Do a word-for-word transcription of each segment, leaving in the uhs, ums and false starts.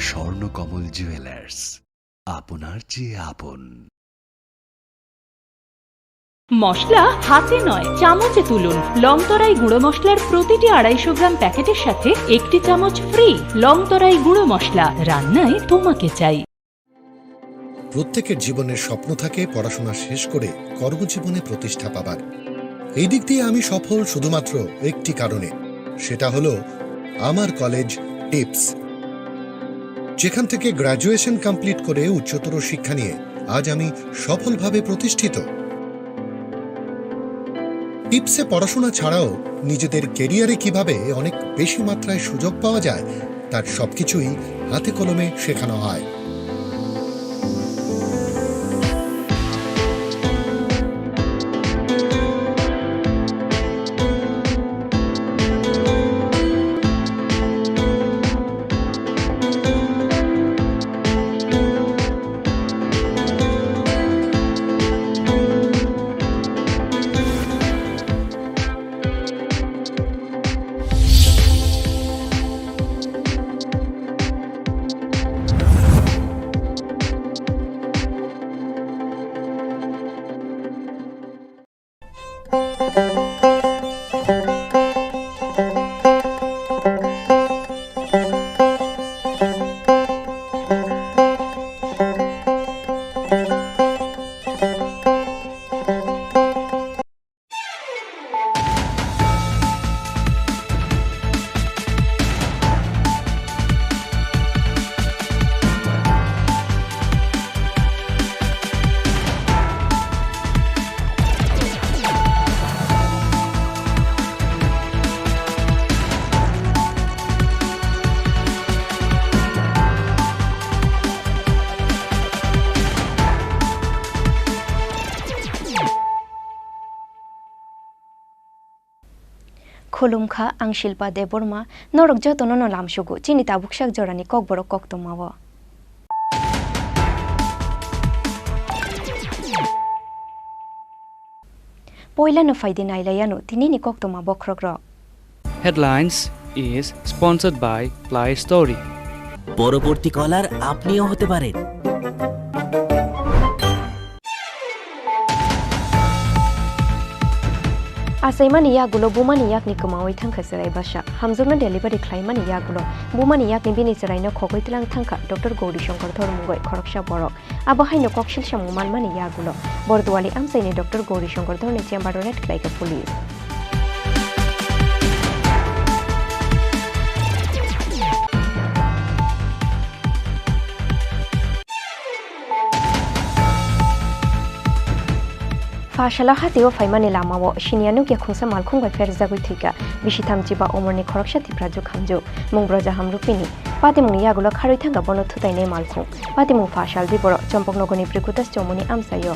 Swarnakamal jewellers, আপনার চেয়ে আপন। মশলা হাতে নয়, চামচে তুলুন। লংতরাই গুঁড়ো মশলার প্রতিটি আড়াইশো গ্রাম প্যাকেটের সাথে একটি চামচ ফ্রি। লংতরাই গুঁড়ো মশলা, রান্নায় তোমাকে চাই। প্রত্যেকের জীবনের স্বপ্ন থাকে পড়াশোনা শেষ করে কর্মজীবনে প্রতিষ্ঠা পাবার। এই দিক দিয়ে আমি সফল শুধুমাত্র একটি কারণে, সেটা হলো আমার কলেজ টিপস। যেখান থেকে গ্র্যাজুয়েশন কমপ্লিট করে উচ্চতর শিক্ষা নিয়ে আজ আমি সফলভাবে প্রতিষ্ঠিত। টিপসে পড়াশোনা ছাড়াও নিজেদের ক্যারিয়ারে কিভাবে অনেক বেশি মাত্রায় সুযোগ পাওয়া যায়, তার সবকিছুই হাতে কলমে শেখানো হয়। Khulumkha, ang Shilpa Debbarma, norok jotono no lamsugo chini tabuksak jorani kokborok koktwmao. Poilano phaidi nailaiano tinini koktwma bokhrokrok. Headlines is sponsored by Play Story. পরবর্তী কলার আপনিও হতে পারেন। Achaimani yagulo bumani yakni kwmawi thangkha chwrai bwsa. Hamjakno delivery khlaimani yagulo bumani yakni bini chwraino khogwi tlang thangkha Doctor Gauri Shankar Dhor mungwi khoroksa borok. Abo haino koksil samung manmani yagulo Borduali amchaini Doctor Gauri Shankar Dhorni chamber-o raid khlaikha police. Pha salo hatio phaimani lamao siniya nukya khungsa malkhung bai pherjagwi thwikha. Bisi thamchi ba umorni khoroksa Tipra jukhamju. Mung Broja Hamrupini. Patimungni yagulo kharwi thangkha bono thutainai malkhung. Patimung pha saldi borok Chompoknogorni Brikutas Chomoni amchaio.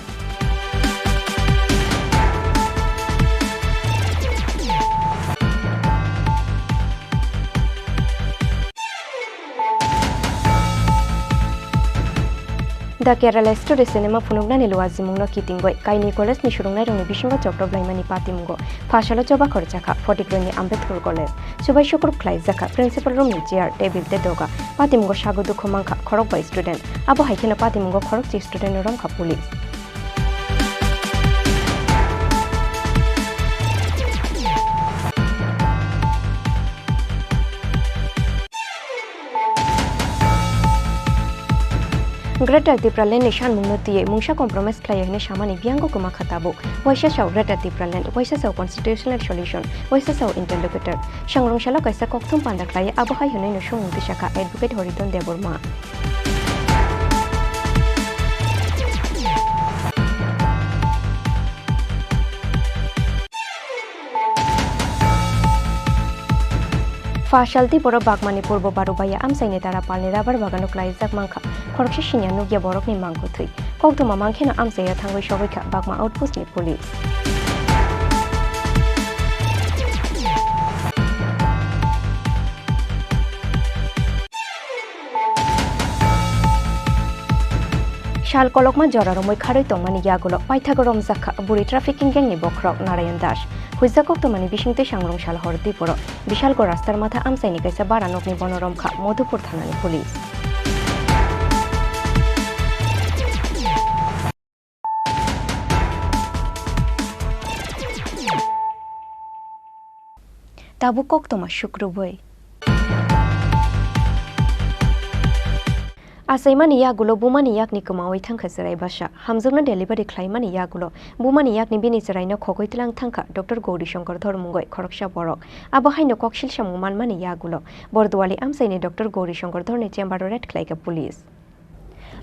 The Kerala Story cinema phunuknani luajimungno kitingwi kainwi college ni surungnairokni bisingo choktok blaimani patimungo pha salo choba khorjakha Photigroni Ambedkar College. Chubai sukrub khlaijakha principal room ni chair, table tei doga. Patimungo sago dukhu mankha khorokbai student. Abo hai kheno patimungo khorokchi student no romkha police. Greater Tipraland ni sanmungno twiwi mungsa compromise khlaiya hwnwi samani biyanggo kwmakha tabuk. Waisa sao Greater Tipraland, waisa sao constitutional solution, waisa sao interlocutor. Sangrong salo kaisa kokthum panda khlaiwi abo hai hwnwino songmung tisakha Advocate Horidon Debbarma. Pha saldi borok Bagmani Purbo Barubaya amchaini Tarapalni rabar bagano klaijak mankha. Khoroksa siniya nukya borokni mangkwthwi. Koktwma mankheno amchaio thangwi sogwikha Bagma outpost ni police. Sal kolokma jora romwi kharwi tongmani yagulo paithago romjakha buri trafficking gang ni bokhorok Narayan Das. Huijak koktwmani bisingtwi sangrong sal hor diporo Bishalgarh rastar matha amchaini kaisa bara nokni bono romkha Madhupur thanani police. Tabuk koktwma sukrubwi. Achaimani yagulo bumani yakni kwmawi thangkha chwrai bwsa. Hamjwkno delivery khlaimani yagulo bumani yakni bini chwraino khogwi tlang thangkha Doctor Gauri Shankar Dhor mungwi khoroksa borok. Abo haino koksil samung manmani yagulo Borduali amchaini Doctor Gauri Shankar Dhorni chamber-o raid khlaikha police.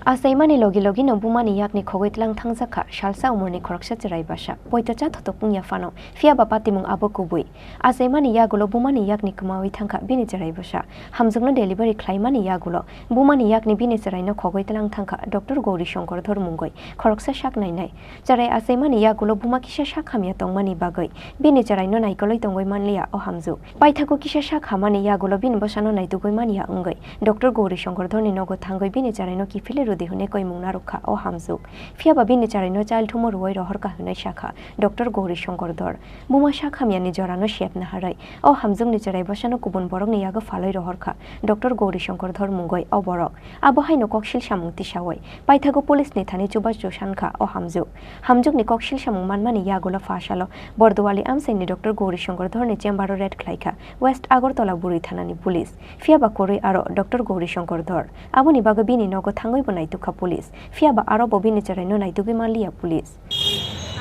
Achaimani logi logino bumani yakni khogwi tlang thangjak kha salsa umorni khoroksa chwrai bwsa. Poito cha thotok wngya phano, phiya ba patimung abo kubui. Achaimani yagulo bumani yakni kwmawi thangkha bini chwrai bwsa. Hamjwkno delivery khlaimani yagulo bumani yakni bini chwraino khogwi tlang thangkha Doctor Gauri Shankar Dhor mungwi khoroksa sak nainai. Chwrai achaimani yagulo buma kisa sak hamya tongmani bagwi bini chwraino naikolwi tongwi manliya o hamjwk. Paithago kisa sak hamani yagulo bini bwsano naitugwi manya wngwi Doctor Gauri Shankar Dhorni nogo thangwi bini chwraino kiphilwi rwdi hwnwi koimung narwkha o hamjwk. Phiya ba bini chwraino chal thumo rwui rohorkha hwnwi sakha Doctor Gauri Shankar Dhor. Buma sak hamyani jorano sep naharwi o hamjwkni chwrai bwsano kubun borokni yago phalwi rohorkha Doctor Gauri Shankar Dhor mungwi o borok. Abo haino koksil samung tisaui paithago police ni thani chubachu sankha o hamjwk. Hamjwkni koksil samung manmani yagulo pha salo Borduali amchaini Doctor Gauri Shankar Dhorni chamber-o raid khlaikha West Agartala Buri thanani police. Phiya ba kwrwi aro Doctor Gauri Shankar Dhor. Aboni bagwi bini nogo thangwi bo naitukha police. Phiya ba aro bo bini chwraino naitugwi manliya police.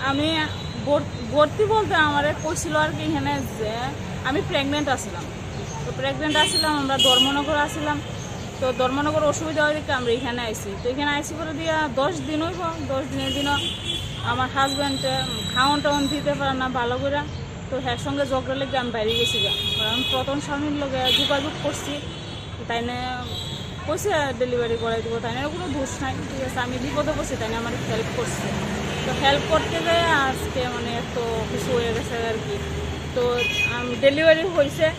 আমি ভর-, ভর্তি বলতে আমারে কইছিল আর কি এখানে যে আমি প্রেগনেন্ট আছিলাম। তো প্রেগনেন্ট আছিলাম, আমরা ধর্মনগর আছিলাম। তো ধর্মনগর অসুবিধা হয় দেখে আমরা এখানে আইছি। তো এখানে আইছি পরে দিয়া দশ দিন হইব, দশ দিনের দিনও আমার হাজব্যান্ডে খাওয়ান টাওয়ান দিতে পারে না ভালো করে। তো হ্যার সঙ্গে ঝগড়া লেগে আমি বাইরে গেছি গা। কারণ প্রথম স্বামীর লগে যোগাযোগ করছি, তাইনে কইছে ডেলিভারি করাই দিব, তাইনে কোনো দোষ নাই, ঠিক আছে, আমি বিপদে পড়ছি, তাইনে আমার হেল্প করছে। তো হেল্প করতে গিয়ে আজকে মানে এত কিছু হয়ে গেছে আর কি। তো ডেলিভারি হয়েছে,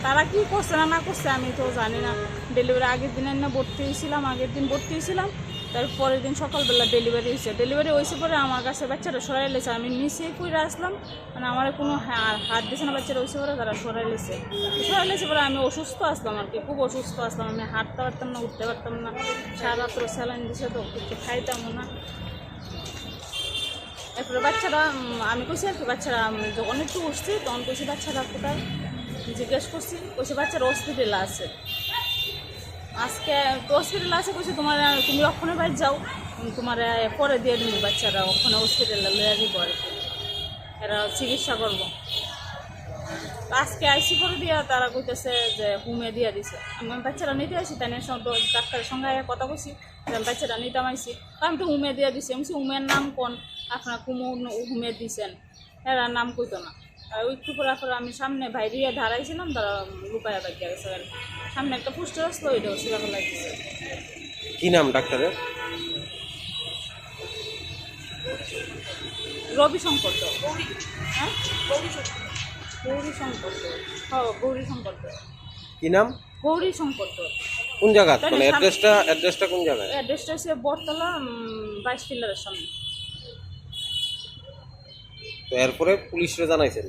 তারা কি করছে না না করছে আমি তো জানি না। ডেলিভারি আগের দিন এনে ভর্তি হয়েছিলাম, আগের দিন ভর্তি হয়েছিলাম, তার পরের দিন সকালবেলা ডেলিভারি হয়েছে। ডেলিভারি হয়েছে পরে আমার কাছে বাচ্চাটা সরাই লেছে, আমি নিচে কইরা আসলাম, মানে আমার কোনো হা-, হাত দিছে না, বাচ্চাটা হয়েছে পরে তারা সরাই লেছে। সরাই লেছে পরে আমি অসুস্থ আসলাম আর কি, খুব অসুস্থ আসলাম, আমি হাঁটতে পারতাম না, উঠতে পারতাম না, সারা রাত্র স্যালাইন দিছে তো কিছু খাইতামও না। এরপরে বাচ্চারা, উম, আমি কইছি আর কি, বাচ্চারা, আমি যখন একটু উঠছি, তখন কইছি, "বাচ্চারা কোথায়?" জিজ্ঞেস করছি, কইছে, "বাচ্চারা হসপিটালে আছে।" আজকে তো হসপিটালে আছে, কইছে, "তোমার, তুমি ওখানে বাইর যাও, উম, তোমার, আহ, পরে দিয়ে দিবো বাচ্চারা, ওখানে হসপিটালে লইয়া দিব আর কি, এরা চিকিৎসা করবো।" তো আজকে আইসি পরে দিয়া তারা কইতেছে যে হোমে দিয়া দিছে। আমি বাচ্চারা নিতে আসি, তাই না, সব ডাক্তারের সঙ্গে আইয়া কথা কইছি। আমি বাচ্চাটা নিতাম আইছি। আমি তো উমে দিয়া দিছি। আমি বলছি, "উমের নাম কোন? আপনার কুমু উমে দিছেন?" এরা নাম কইতো না। আর ওই একটু পরে পরে আমি সামনে বাইরে দাঁড়াইছিলাম, তারা লুকায়া বাইকে গেছে আর কি। সামনে একটা পোস্টার আসলো, ওইটা ছিঁড়া ফেলাই দিছে। কি নাম ডাক্তারের? রবিশঙ্কর তো। হ্যাঁ? গৌরীশঙ্কর তো। হ্যাঁ, গৌরীশঙ্কর তো। কি নাম? গৌরী শঙ্কর তো। কোন জায়গা? তাহলে মানে সাম- অ্যাড্রেসটা, অ্যাড্রেসটা কোন জায়গায়? অ্যাড্রেসটা হচ্ছে বটতলা, উম, বাইশ পিলারের সামনে। তো এরপরে পুলিশরে জানাইছেন?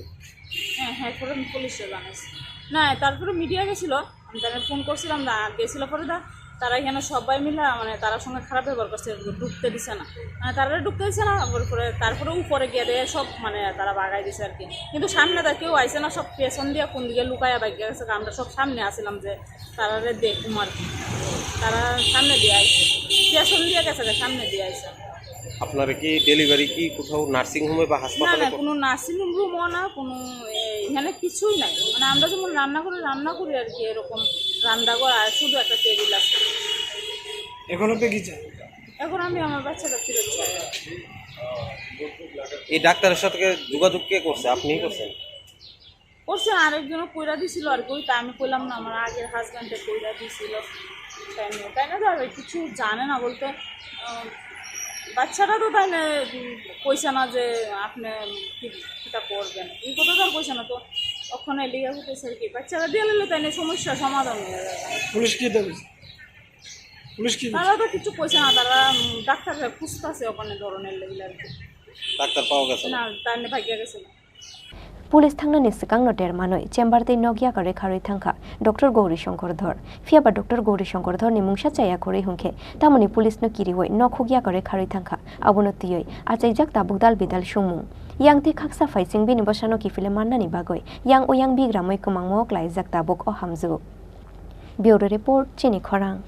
হ্যাঁ, হ্যাঁ, এরপরে আমি পুলিশরে জানাইছি। না, তারপরে মিডিয়া গেছিল, আমি তাদের ফোন করছিলাম, না, গেছিল পরে দা, তারা এখানে সবাই মিলে, মানে, তারা সঙ্গে খারাপ ব্যবহার করছে, ঢুকতে দিছে না। মানে, তারা ঢুকতে দিছে না, তারপরে, তারপরে উপরে গিয়ে দিয়ে সব, মানে, তারা বাগাই দিছে আর কি। কিন্তু সামনে তো কেউ আইছে না, সব পেছন দিয়ে কোন দিকে লুকাইয়া বাইক গেছে, আমরা সব সামনে আছিলাম যে তারারে দেখুম আর কি। তারা সামনে দিয়ে আইছে, পেছন দিয়ে গেছে, সামনে দিয়ে আইছে। আপনারা কি ডেলিভারি কি কোথাও নার্সিং হোমে বা না, হাসপাতালে না, কর- কোনো নার্সিং রুমও না, কোনো, এ, এখানে কিছুই নাই। মানে, আমরা যেমন রান্না করি, রান্না করি আর কি, এরকম রান্নাঘর আর শুধু একটা টেবিল আছে। এখন আপনি কি চান? এখন আমি আমার বাচ্চাটা ফিরত চাই। এই ডাক্তারের সাথে যোগাযোগ কে করছে? আপনিই করছেন? করছে, আরেকজনও কইরা দিছিল আর কি, ওই তো আমি কইলাম না, আমার আগের হাজব্যান্ডে কইরা দিছিল। তাই না, তাই না, ধর, কিছু জানে না বলতে, আহ, বাচ্চারা তো তাই না, উম, কইছে না যে আপনি কি, কিটা করবেন, এই কথা তো আর কইছে না। তো ওখানে লিখে উঠেছে আর কি, বাচ্চারা দিয়ে নিলে তাই না সমস্যা সমাধান হয়ে যাবে। পুলিশ কি দাবি? পুলিশ কি বলছে? তারা তো কিছু কইছে না, তারা, উম, ডাক্তাররা খুঁজতেছে ওখানে ধরনের লেগে আর কি। ডাক্তার পাওয়া গেছে না? না, তাই না, ভাগিয়া গেছে না। Police thangnani swkangno ter manwi chamber tei nok yakarwi kharwi thangkha Doctor Gauri Shankar Dhor. Phiya ba Doctor Gauri Shankar Dhorni mungsa chaya kwrwi hwnkhe tamoni police no kiriwi nok huk yakarwi kharwi thangkha, abono twiwi achaijak tabuk dal bidal sungmung. Yang tei khaksa phaising bini bwsano kiphilwi mannani bagwi yang uyang bigramwi kwmangmao klaijak tabuk o hamjwk. Bureau Report, Chini Khorang.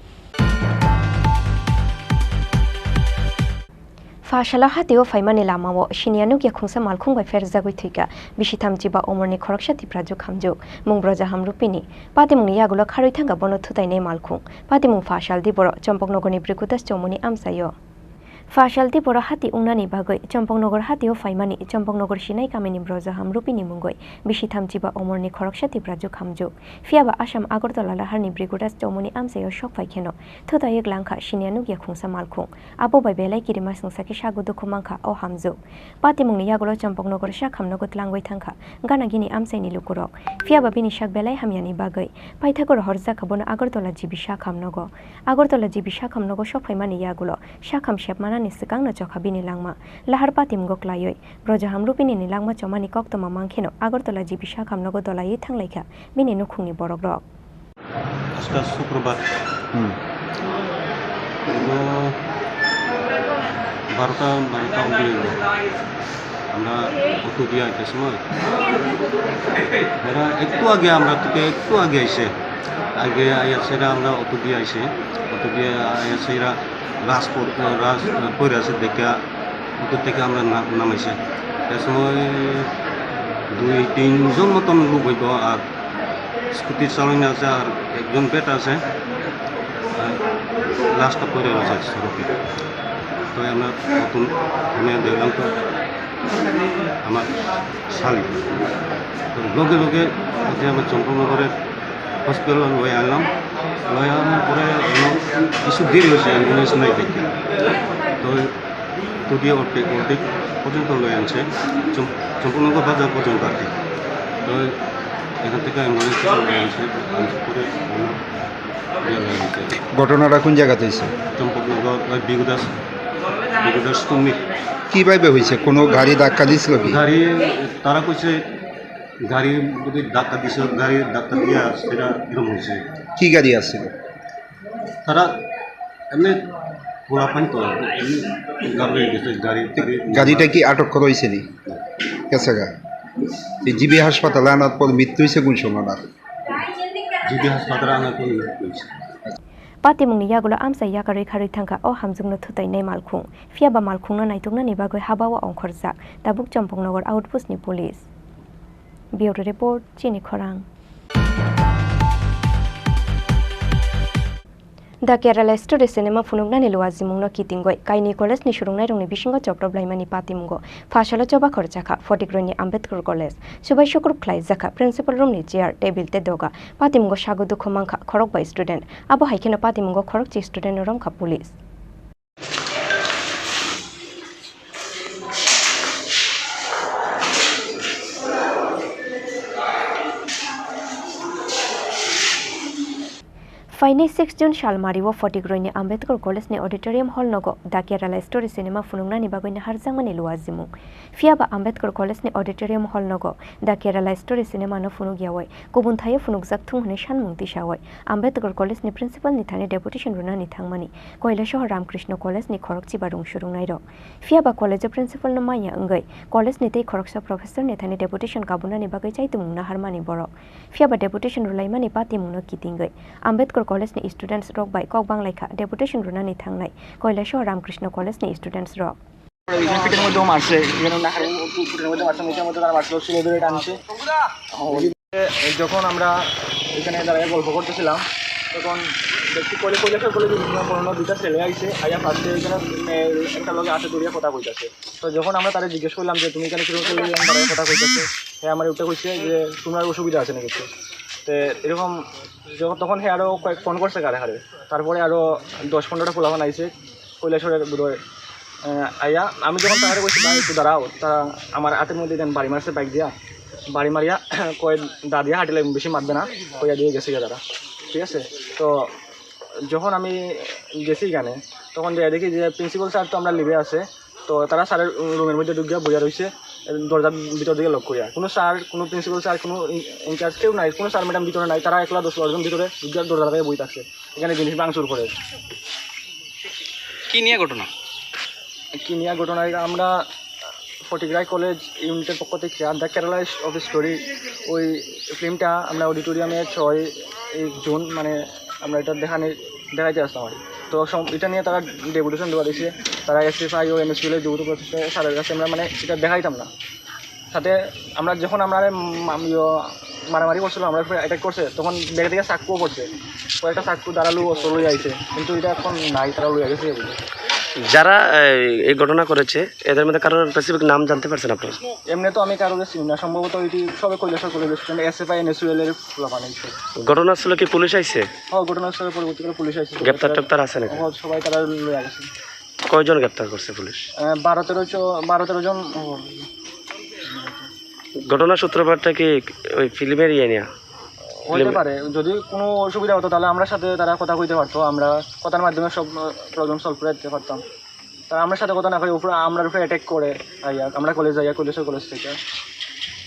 Pha salo hatio phaimani lamao siniya nukya khungsa malkhung bai pherjagwi thwikha. Bisi thamchi ba umorni khoroksa Tiprajwk hamjwk, mung Brojaham Rupini. Patimungni yagulo kharwi thangkha bono thutainai malkhung. Patimung pha saldi borok Chompoknogorni Brikudas Chomoni amchaio. Pha saldi borok hati wngnani bagwi Chompoknogor hatio phaimani Chompoknogor Sinai kamini Brojaham Rupini mungwi bisi thamchi ba umorni khoroksa Tiprajwk hamjwk. Phiyaba Assam Agartala laharni Brikudas Chomoni amchaio sok phai kheno thutaiwi langkha siniya nukya khungsa malkhung. Abo bai belai kirima swngsa khe sago dukhu mankha o hamjwk. Patimungni yagulo Chompoknogor sak hamnogo tlangwi thangkha gana gini amchaini lukurok. Phiyaba bini sak belai hamyani bagwi paithago rohorjak kha bono Agartala G B sak hamnogo. Agartala G B sak hamnogo sok phaimani yagulo sak ham sep manani swkangno chokha bini langma. Lahar patimgo klaiwi Brojaham Rupinini langma chomani koktwma mankheno Agartala G B sak hamnogo dolaiwi thanglaikha bini nukhungni borokrok. আজকে শুক্রবার। হুম। তো বারোটা, বারোটা অবধি হইল। আমরা অটো দিয়ে আইতে সময়, এরা একটু আগে, আমরা থেকে একটু আগে আইসে, আগে আইয়া সেরা আমরা অটো দিয়ে আইসি, অটো দিয়ে আইয়া সেরা রাস পর-, রাস পরে আছে দেখা, অটো থেকে আমরা না-, নামাইছে। এ সময় দুই তিনজন মতন লোক হইতো, আর স্কুটি চালানো আছে, আর একজন বেটা আছে, আর লাস্টটা পড়ে রয়েছে সড়কে। তো আমরা প্রথম, আমি দেখলাম তো আমার শালি, তো লগে লগে ওকে আমরা চম্পকনগরের হসপিটাল লয়ে আনলাম। লয়ে আনার পরে অনেক কিছু দেরি হয়েছে, অ্যাম্বুলেন্স নাই দেখতে। তো তো দিয়ে অর্ধেক, অর্ধেক পর্যন্ত লয়ে আনছে, চম-, চম্পকনগর বাজার পর্যন্ত আর কি। তো এখান থেকে অ্যাম্বুলেন্স লয়ে আনছে, আনছে পরে আমরা দিয়ে লয়ে আনছে। ঘটনাটা কোন জায়গাতে হয়েছে? চম্পকনগর, ওই বিগুদাস, বিগুদাস তুমি। কিভাবে হয়েছে? কোনো গাড়ি ধাক্কা দিছিল কি? গাড়ি, তারা কইছে গাড়ি যদি ধাক্কা দিছে, গাড়ি ধাক্কা দিয়া সেটা এরকম হয়েছে। কি গাড়ি আছিল? তারা এমনি পোলাপান তো, এমনি গাড়ি গেছে, গাড়ি থেকে। গাড়িটা কি আটক করা হয়েছে নি? গেছে গা। এই জিবি হাসপাতালে আনার পর মৃত্যু হয়েছে কোন সময় ওনার? জিবি হাসপাতালে আনার পর মৃত্যু হয়েছে। Patimungni yagulo amchai yakarwi kharwi thangkha o hamjwkno thutainai malkhung. Phiyaba malkhungno naituknani bagwi habao ongkhorjak tabuk Chompoknogor outpost ni police. Bureau Report, Chini Khorang. The Kerala Story cinema phunuknani luajimungno kitingwi kainwi college ni surungnairokni bisingo chopropblaimani patimungo phasalo choba khorjakha Photigroini Ambedkar College. Chubai sukrub khlaijakha principal room ni chair, table tei doga. Patimungo sago dukhu mankha khorokbai student. Abo hai kheno patimungo khorokchi student no romkha police. Phainai six June salmario Photigroini Ambedkar College ni auditorium hall nogo The Kerala Story cinema phunuknani bagwi naharjakmani luajimung. Phiyaba Ambedkar College ni auditorium hall nogo The Kerala Story cinema no phunukyawi kubun thaio phunukjak thung hwnwi sanmung tisawi Ambedkar College ni principal ni thani deputation rwnani thangmani Kailasahar Ramkrishna College ni khorokchiba rung surungnairok. Phiyaba college o principal no manya wngwi college ni tei khoroksa professor ni thani deputation kabunani bagwi chaitumung naharmani borok. Phiyaba deputation rwlaimani patimungno kitingwi Ambedkar College ni students rok bai kok banglaikha deputation rwnani thangnai Kailasahar Ramkrishna College ni students rok. পিঠের মধ্যেও মারছে, এখানে নাকের মধ্যে, পিঠের মধ্যে মারছে, মুখের মধ্যে তারা মারছিল, চুলে ধরে টানছে। যখন আমরা এখানে দাঁড়ায় গল্প করতেছিলাম, তখন দেখছি কলে-, কৈলাসহর কলেজে পুরনো দুইটা ছেলে আইছে, আইয়া ফার্স্টে এখানে, এ, একটা লগে হাতে ধরিয়া কথা কইতাছে। তো যখন আমরা তারে জিজ্ঞেস করলাম যে, "তুমি এখানে কিরকম করে এখানে দাঁড়ায় কথা কইতাছো?" হে আমার উঠে কইছে যে, "তোমার অসুবিধা আছে নাকি একটু?" তো এরকম যখন, তখন হে আরো কয়েক ফোন করছে কারে কারে, তারপরে আরো দশ পনেরোটা পোলাপান আইছে। কৈলাসহরের বোধহয়, আহ, আইয়া, আমি যখন তারে কইছি, "ভাই, একটু দাঁড়াও," তারা আমার হাতের মধ্যে দেন বাড়ি মারছে বাইক দিয়া। বাড়ি মারিয়া কয়, "দা দিয়া হাঁটিলে বেশি মারবে না," কইয়া দিয়ে গেছে গিয়া তারা। ঠিক আছে? তো যখন আমি গেছি এখানে, তখন যাই দেখি যে প্রিন্সিপাল স্যার তো আমরা লিভে আছে, তো তারা স্যারের রুমের মধ্যে ঢুকিয়া বইয়া রইছে, দরজার ভিতর দিকে লক করিয়া। কোনো স্যার, কোনো প্রিন্সিপাল স্যার, কোনো ইন-, ইনচার্জ কেউ নাই, কোনো স্যার ম্যাডাম ভিতরে নাই, তারা একলা দশ বারো জন ভিতরে ঢুকিয়া দরজা লাগাই বই থাকছে। এখানে জিনিস ভাঙচুর করে। কি নিয়ে ঘটনা? কি নিয়ে ঘটনা? এটা আমরা ফটিকরায় কলেজ ইউনিটের পক্ষ থেকে The Kerala of Story, ওই ফিল্মটা আমরা অডিটোরিয়ামে ছয় জুন, মানে, আমরা এটা দেখানি দেখাইতে আসলাম আর কি। তো সব এটা নিয়ে তারা ডেপুটেশন দেওয়া দিয়েছে, তারা এসএফআই ও এনএসইউএল এর যৌথ প্রচেষ্টা, স্যারের কাছে আমরা, মানে, এটা দেখাইতাম না। সাথে আমরা যখন আমরা মা- ইয়ো, মারামারি করছিল, আমরা উপরে অ্যাটাক করছে, তখন দেখে দেখে চাক্কুও পড়ছে, কয়েকটা চাক্কু ধারালো অস্ত্র লই আইছে, কিন্তু এটা এখন নাই, তারা লই গেছে এগুলো। যারা এই, এই ঘটনা করেছে, এদের মধ্যে কারোর স্পেসিফিক নাম জানতে পারছেন আপনারা? এমনি তো আমি কারোর চিনি না, সম্ভবত এটি সবে কৈলাসহর কলেজ স্টুডেন্ট, এসএফআই এনএসইউএল এর পোলাপান হচ্ছে। ঘটনাস্থলে কি পুলিশ আইছে? হ্যাঁ, ঘটনাস্থলে পরবর্তীকালে পুলিশ আইছে। গ্রেপ্তার টেপ্তার আছে নাকি? হ্যাঁ, সবাই তারা লই গেছে। কয়জন গ্রেপ্তার করছে পুলিশ? আহ, বারো তেরো চ- বারো তেরো জন। ও, ঘটনার সূত্রপাতটা কি ওই ফিল্মের ইয়ে নিয়ে? হতে পারে, যদি কোনো অসুবিধা হতো তাহলে আমরা সাথে তারা কথা কইতে পারতো, আমরা কথার মাধ্যমে সব প্রবলেম সলভ করে দিতে পারতাম। তারা আমার সাথে কথা না কই, উপরে, আমরার উপরে অ্যাটাক করে, আইয়া, আমরা কলেজ যাইয়া, কৈলাসহর কলেজ থেকে।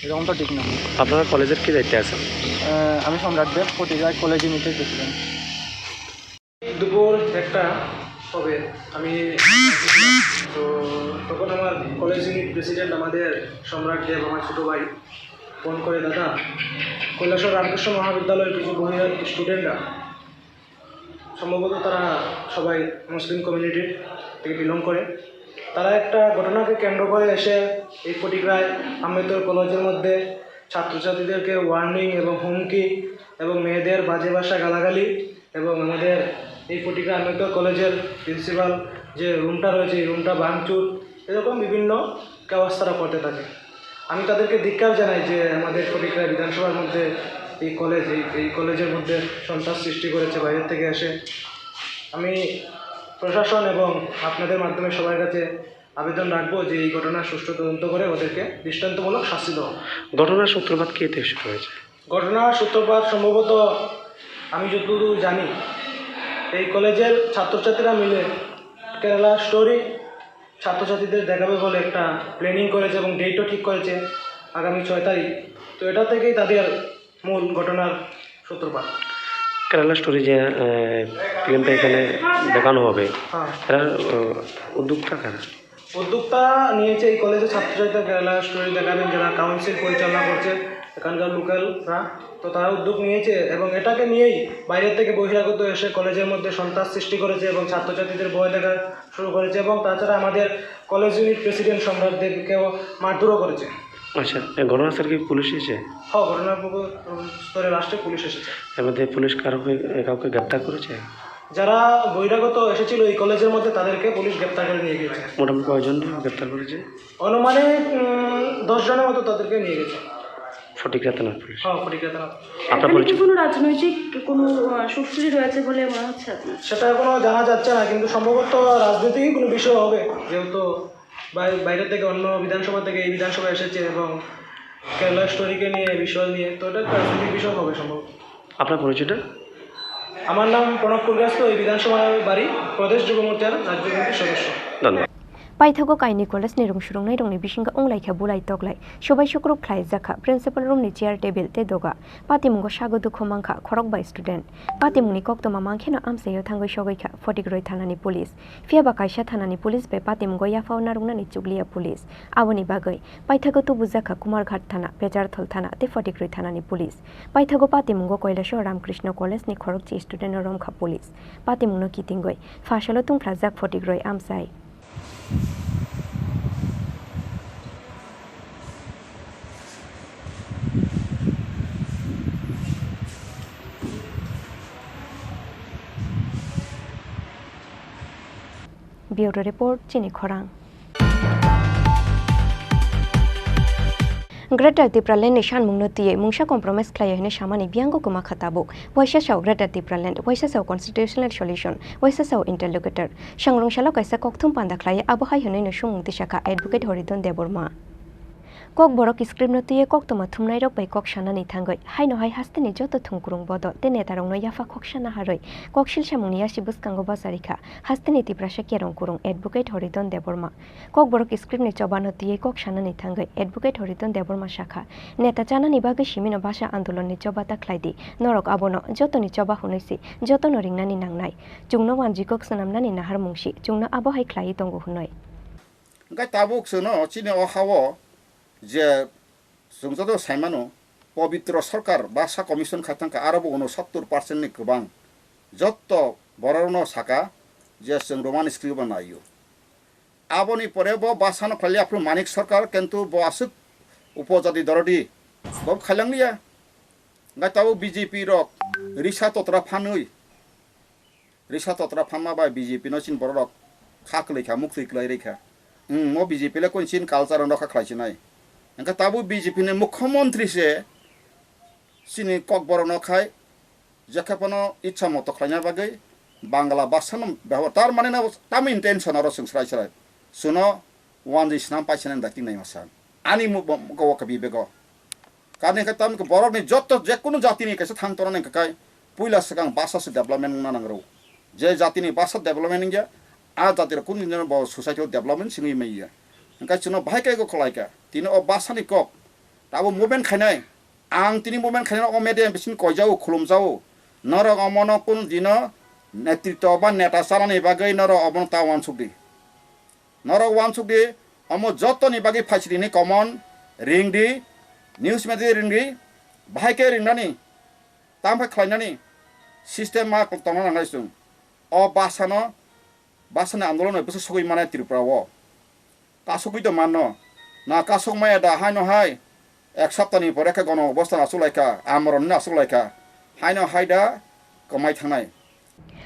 এরকম তো ঠিক না। আপনারা কলেজের কি দায়িত্বে আছেন? আহ, আমি সম্রাট দেব, ফটিকরায় কলেজ ইউনিটের প্রেসিডেন্ট। দুপুর একটা হবে, আমি, তো তখন আমার কলেজ ইউনিট প্রেসিডেন্ট আমাদের সম্রাট দেব, আমার ছোটো ভাই, ফোন করে, "দাদা, কৈলাসহর রামকৃষ্ণ মহাবিদ্যালয়ের কিছু বহিরাগত স্টুডেন্টরা, সম্ভবত তারা সবাই মুসলিম কমিউনিটির থেকে বিলং করে, তারা একটা ঘটনাকে কেন্দ্র করে এসে এই ফটিকরায় আম্বেদকর কলেজের মধ্যে ছাত্রছাত্রীদেরকে ওয়ার্নিং এবং হুমকি এবং মেয়েদের বাজে ভাষা গালাগালি এবং আমাদের এই ফটিকরায় আম্বেদকর কলেজের প্রিন্সিপাল যে রুমটা রয়েছে, এই রুমটা ভাঙচুর, এরকম বিভিন্ন কাজ তারা করতে থাকে।" আমি তাদেরকে ধিক্কার জানাই যে আমাদের ফটিকরায় বিধানসভার মধ্যে এই কলেজ, এই, এই কলেজের মধ্যে সন্ত্রাস সৃষ্টি করেছে বাইরের থেকে এসে। আমি প্রশাসন এবং আপনাদের মাধ্যমে সবার কাছে আবেদন রাখবো যে এই ঘটনার সুষ্ঠু তদন্ত করে ওদেরকে দৃষ্টান্তমূলক শাস্তি দেওয়া। ঘটনার সূত্রপাত কি থেকে শুরু হয়েছে? ঘটনার সূত্রপাত সম্ভবত, আমি যতদূর জানি, এই কলেজের ছাত্রছাত্রীরা মিলে কেরালা স্টোরি ছাত্রছাত্রীদের দেখাবে বলে একটা প্ল্যানিং করেছে এবং ডেটও ঠিক করেছে আগামী ছয় তারিখ। তো এটা থেকেই তাদের মূল ঘটনার সূত্রপাত। কেরালা স্টোরি যে, আহ, ফিল্মটা এখানে দেখানো হবে, হ্যাঁ। এটার, আহ, উদ্যোক্তা কারা? উদ্যোক্তা নিয়েছে এই কলেজের ছাত্রছাত্রীরা, কেরালা স্টোরি দেখাবেন, যারা কাউন্সিল পরিচালনা করছে এখানকার লোকালরা। তো তারা উদ্যোগ নিয়েছে এবং এটাকে নিয়েই বাইরে থেকে বহিরাগত এসে কলেজের মধ্যে সন্ত্রাস সৃষ্টি করেছে এবং ছাত্রছাত্রীদের ভয় দেখা শুরু করেছে এবং তাছাড়া আমাদের কলেজ ইউনিট প্রেসিডেন্ট সম্রাট দেবকেও মারধরও করেছে। আচ্ছা, এই ঘটনাস্থলে কি পুলিশ এসেছে? হ্যাঁ, ঘটনার পূর্ব স্তরে রাষ্ট্রে পুলিশ এসেছে। এর মধ্যে পুলিশ কারোকে, কাউকে গ্রেপ্তার করেছে? যারা বহিরাগত এসেছিল এই কলেজের মধ্যে, তাদেরকে পুলিশ গ্রেপ্তার করে নিয়ে গিয়েছে। মোটামুটি কয়জন গ্রেপ্তার করেছে? অনুমানিক, উম, দশ জনের মতো তাদেরকে নিয়ে গেছে। ফটিকরা থানার পুলিশ। হ্যাঁ, ফটিকরা থানা। আপনার এখানে কি পরিচয়? কোনো রাজনৈতিক কোনো, আহ, সুরসুরি রয়েছে বলে মনে হচ্ছে আপনার? সেটা এখনো জানা যাচ্ছে না, কিন্তু সম্ভবত রাজনৈতিক কোনো বিষয় হবে, যেহেতু বাই-, বাইরে থেকে, অন্য বিধানসভা থেকে এই বিধানসভা এসেছে এবং কেরালা স্টোরিকে নিয়ে, এই বিষয় নিয়ে, তো এটা একটা রাজনৈতিক বিষয় হবে সম্ভবত। আপনার পরিচয়টা? আমার নাম প্রণব কুলগাস্ত, এই বিধানসভার বাড়ি, প্রদেশ যুব মোর্চার রাজ্য কমিটির সদস্য। ধন্যবাদ। Paithago kainwi college ni rwng swrwngnai rokni bisingo wnglaikha bulai toklai, subai sukrub khlaijak kha principal room ni chair table tei doga. Patimungo sago dukhu mankha khorokbai student. Patimungni koktwma mankheno amchaio thangwi sogwi kha Photikroi thanani police. Phiyaba kaisa thanani police bai patimungo yaphao narwknani chukliya police. Aboni bagwi paithago tubujak kha Kumarghat thana, Pecharthal thana tei Photikroi thanani police. Paithago patimungo Kailasho Ramkrishna College ni khorokchi student no romkha police. Patimungno kitingwi phasalo tungphlajak Photikroi amchai. Bureau Report, Chini Khorang. Greater Tipraland ni sanmungno twiwi mungsa compromise khlaiya hwnwi samani biyango kwmakha tabuk. Waisa sao Greater Tipraland, waisa sao constitutional solution, waisa sao interlocutor. Sangrwngsalo kaisa kokthum panda khlaiya, abo hai hwnwino swngmung tisakha Advocate Horidon Debbarma. Kokborok script no twiwi koktwma thumnairok bai kok sanani thangwi, haino hai hasteni joto thwngkwrwng bodol tei netarokno yapha khoksa naharwi koksil samungni yasi bwskango bacharikha hasteni Tiprasa kerong kwrwng Advocate Horidon Debbarma. Kokborok script ni choba no twiwi kok sanani thangwi Advocate Horidon Debbarma sakha, neta chanani bagwi simino bhasha andolon ni choba ta khlaidi, norok abono jotoni choba hwnwi se jotono ringnani nangnai. Chwngno wanjwi kok swnamnani naharmung se chwngno abo hai khlaiwi tongo hwnwi. Hwnkhe tabuk chwngno chini o ha-o je chwng joto saimano, pobitro sarkar basa commission khai thangkha, aro bo unosottor percent ni kwbang jotto bororokno saka je chwng Roman script bo naio. Aboni pore bo basano khlai aphuru Manik Sarkar, kintu bo aswk upojadi dorodi bo khailanglia. Hwnkhe tabuk B J P rok risa totra phanwi, risa totra phanma bai B J P no chini borok rok kha kwlwi kha, muktwi kwlai rwi kha. Wng, mo B J P le koi chini culture no rokha khlai sinai. Hwnkhe tabuk B J P ni mukhyamantri se chini kokborok no khai, jekhe phano itsa moto khlaina bagwi Bangla bhasha no bebohar, tar mane no tamo intention oro chwng srai srai. Chwngno wanjwi swnam paisa nang dakti nai masa. Ani mu-, bo-, go-, waka bibego. Karni khe tamni khe borokni jotto jekunu jatini kaisa thang tongna nang khe kai puila swkang bhasha se development wngna nang rw. Je jatini bhasha development wngya, a jati rok kunu din bo society o development singwi manya. Hwnkhe chwngno bahai khe go khlai kha. Tini o bhasha ni kok tabuk movement khainai. Ang tini movement khainai o media bising koijao, khulumjao. Norok omono kunu dino netritwa ba neta chanani bagwi norok omono ta uansuk di. Norok uansuk di, omo jottoni bagwi phaisiri hinwi comment ring di, news media ring di, bahai khe ringnani, tamo khe khlainani system ma tongna nangnai chwng. O bhasha no, bhasha ni andolon bai bwswk sogwi mannai Tripura o. Kasugwi to manno. Na kasuk maya da haino hai. Ek saptani pore khe gono obostha no achuk lai kha, amoroni no achuk lai kha. Haino hai da kwmai thangnai.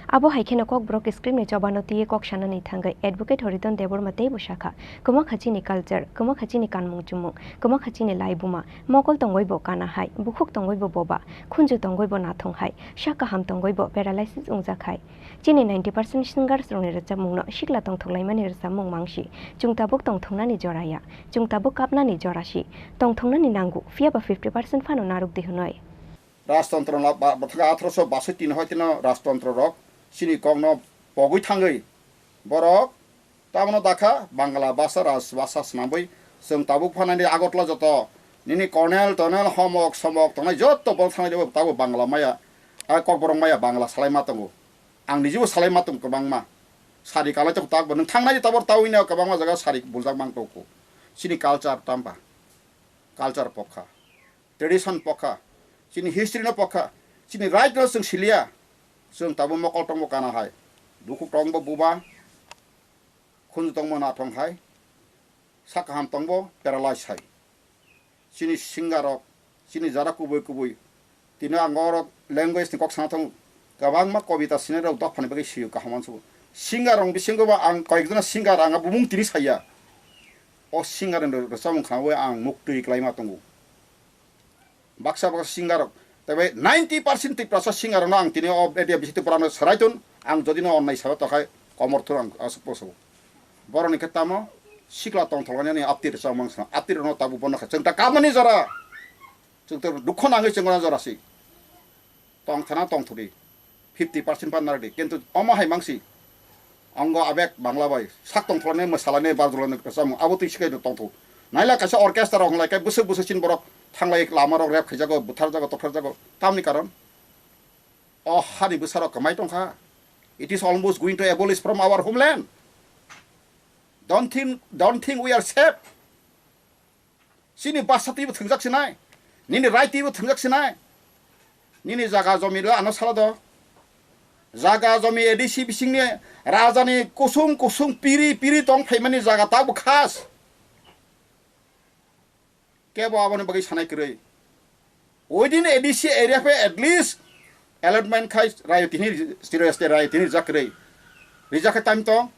Abo hai kheno Kokborok script ni chobano twiwi kok sanani thangwi Advocate Horiton Debbarma teibo sakha, kwmakha chini culture, kwmakha chini kanmung chumung, kwmakha chini laibuma, mokol tongwi bo kana hai, bukhuk tongwi bo boba, khunju tongwi bo nathung hai, sak kaham tongwi bo paralysis wngjak hai. Chini ninety percent singers rokni rwchapmungno sikla tongthok laimani rwchapmung mangsi. Chwng tabuk tongthoknani jora ya. Chwng tabuk kapnani jora si. Tongthoknani nango, phiya ba fifty percent phano narwk di hwnwi. Rajtantro no ba-, bwthakhe atharoso basoi tin hoi tino rajtantro rok chini kokno pogwi thangwi borok tamono dakha Bangla bhasha raj bhasha swnamwi chwng tabuk phanani Agartala joto nini colonel tonel homok somok tongnai joto borok thangnai tabuk Bangla maya, a Kokborok maya Bangla salai ma tongo. Ang nijebo salai ma tong kwbangma. Sari kalai tong tak bo. Nwng thangnai tabor tawino kwbangma jaga sari buljak mang tongko. Chini culture tamba. Culture pokha. Tradition pokha. Chini history no pokha. Chini right no chwng siliya. Chwng tabo mokol tongbo kana hai. Bukhuk tongbo buba. Khunju tongbo nathong hai. Sak kaham tongbo paralyze hai. Chini singer rok, chini jara kubui kubui. Tini ang oro language ni kok sana tongo. Kwbangma kobita sinai rok dophani bagwi sio kaham uansukgo. Singer rok bisingo bo ang koyekjona singer ang bumung tini saya. O singer ni rwchapmung khnaui ang muktwi kwlaima tongo. Baksa baksa singer rok, tei bai ninety percent Tiprasa singer rokno ang tini o area bisi Tripura no swrai tun, ang jodi no onnai sabo tokhai komor thur ang aswk poso. Borok ni khe tamo sikla tongthok lainani aptir rwchapmung sano, aptir rokno tabuk bono khe chwng ta kapmani jora, chwng ta dukho nangwi chwng bono jora si tongthana tongthokdi. Fifty percent pan narwkdi, kintu omo hai mangsi. Ang go abek Bangla bai sak tongthoknai, mwsalani, barjulani rwchapmung abo twi swkhe tongthok. Naila kaisa orchestra rok wnglai khe bwswk bwswk chini borok thanglai lama rok rep khaijago, butharjago, tokharjago. Tamni karon o hani bwsa rok kwmai tongkha. It is almost going to abolish from our homeland. Don't think, don't think we are safe. Chini basa twibo thwngjak sinai, nini rai twibo thwngjak sinai, nini jaga jomi rw ano salo do. Jaga jomi A D C bisingni rajani kusung kusung piri piri tong phaimani jaga tabuk khas. Kebo aboni bagwi sanai kwrwi. Within A D C area phe at least allotment khai rayo tini stereo state rayo tini rijak kwrwi. Rijak khe time tong.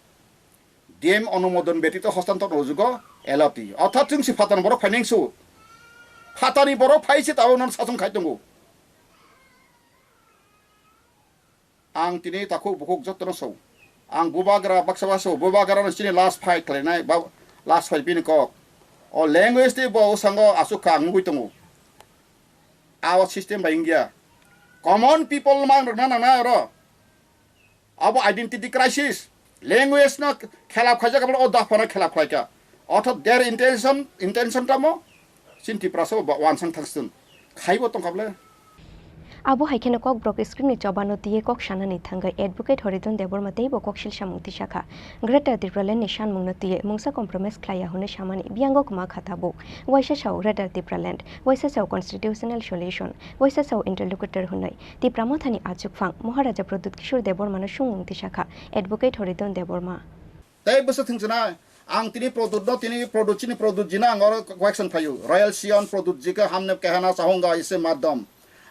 D M onumodon betito hostantor no jugo L O T. Orthat chwng si phatani borok phainai su. Phatani borok phai se tabuk non sasong khai tongo. Ang tini takhuk bukhuk jotono so. Ang bubagra baksa baksa so. Bubagra no chini last fight khlainai. Ba-, last fight bini kok. O language tei bo usango asuk kha ang nugui tongo. Awa system bai wngya. Common people mang rwna nangna oro. Abo identity crisis, language no khelap khaijak, abo o dopha no khelap khlaikha. Ortho their intention, intention tamo, chini Tiprasa bo wansang thangsun. Khaibo tongkha bole. Abo hai kheno Kokborok script ni choba no twiwi kok sanani thangwi Advocate Horidon Debbarma teibo koksil samung tisakha. Greater Tipraland ni sanmung no twiwi mungsa compromise khlaiya hwnwi samani biyango kwma kha tabuk. Waisa sao Greater Tipraland, waisa sao constitutional solution, waisa sao interlocutor hwnwi Tipra Mothani achukphang Maharaja Pradyut Kishore Debbarma no sungmung tisakha Advocate Horidon Debbarma. Tei bwswk thwngchwnai, ang tini Pradyut no, tini Pradyut chini Pradyut ji no ang oro question phaio. Royal Sion Pradyut ji khe hamne kehana chahunga ise madam.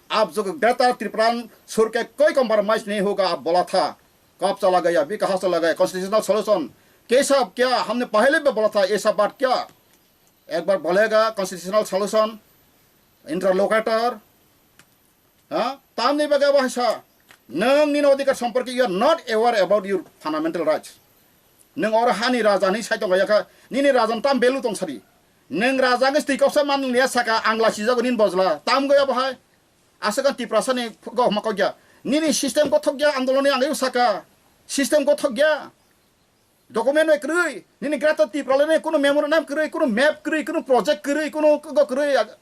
Aap jo Greater Tipraland sur ke koi compromise nahi hoga, aap bola tha. Kab chala gaya, abhi kaha chala gaya, constitutional solution. Kesa kya, hamne pahle bhi bola tha, aisa baat kya? Ek bar bolega, constitutional solution, interlocutor, ha? Tamni bagwi abo hai sa, nwng nini odhikar somporke you are not aware about your fundamental rights. Nwng oro hani raja ni sai tongya kha, nini raja ni tam value tong sadi. Nwng raja wngwi twi koksa man liya saka, ang lachijago nini bojla, tam gwi abo hai. Aswk ang Tiprasa ni gokma kokya. Nini system gothok ya, andolon ni ang saka, system gothok ya. Document bai kwrwi, nini Greater Tipraland ni kunu memorandum kwrwi, kunu map kwrwi, kunu project kwrwi, kunu kwgo kwrwi, ag-,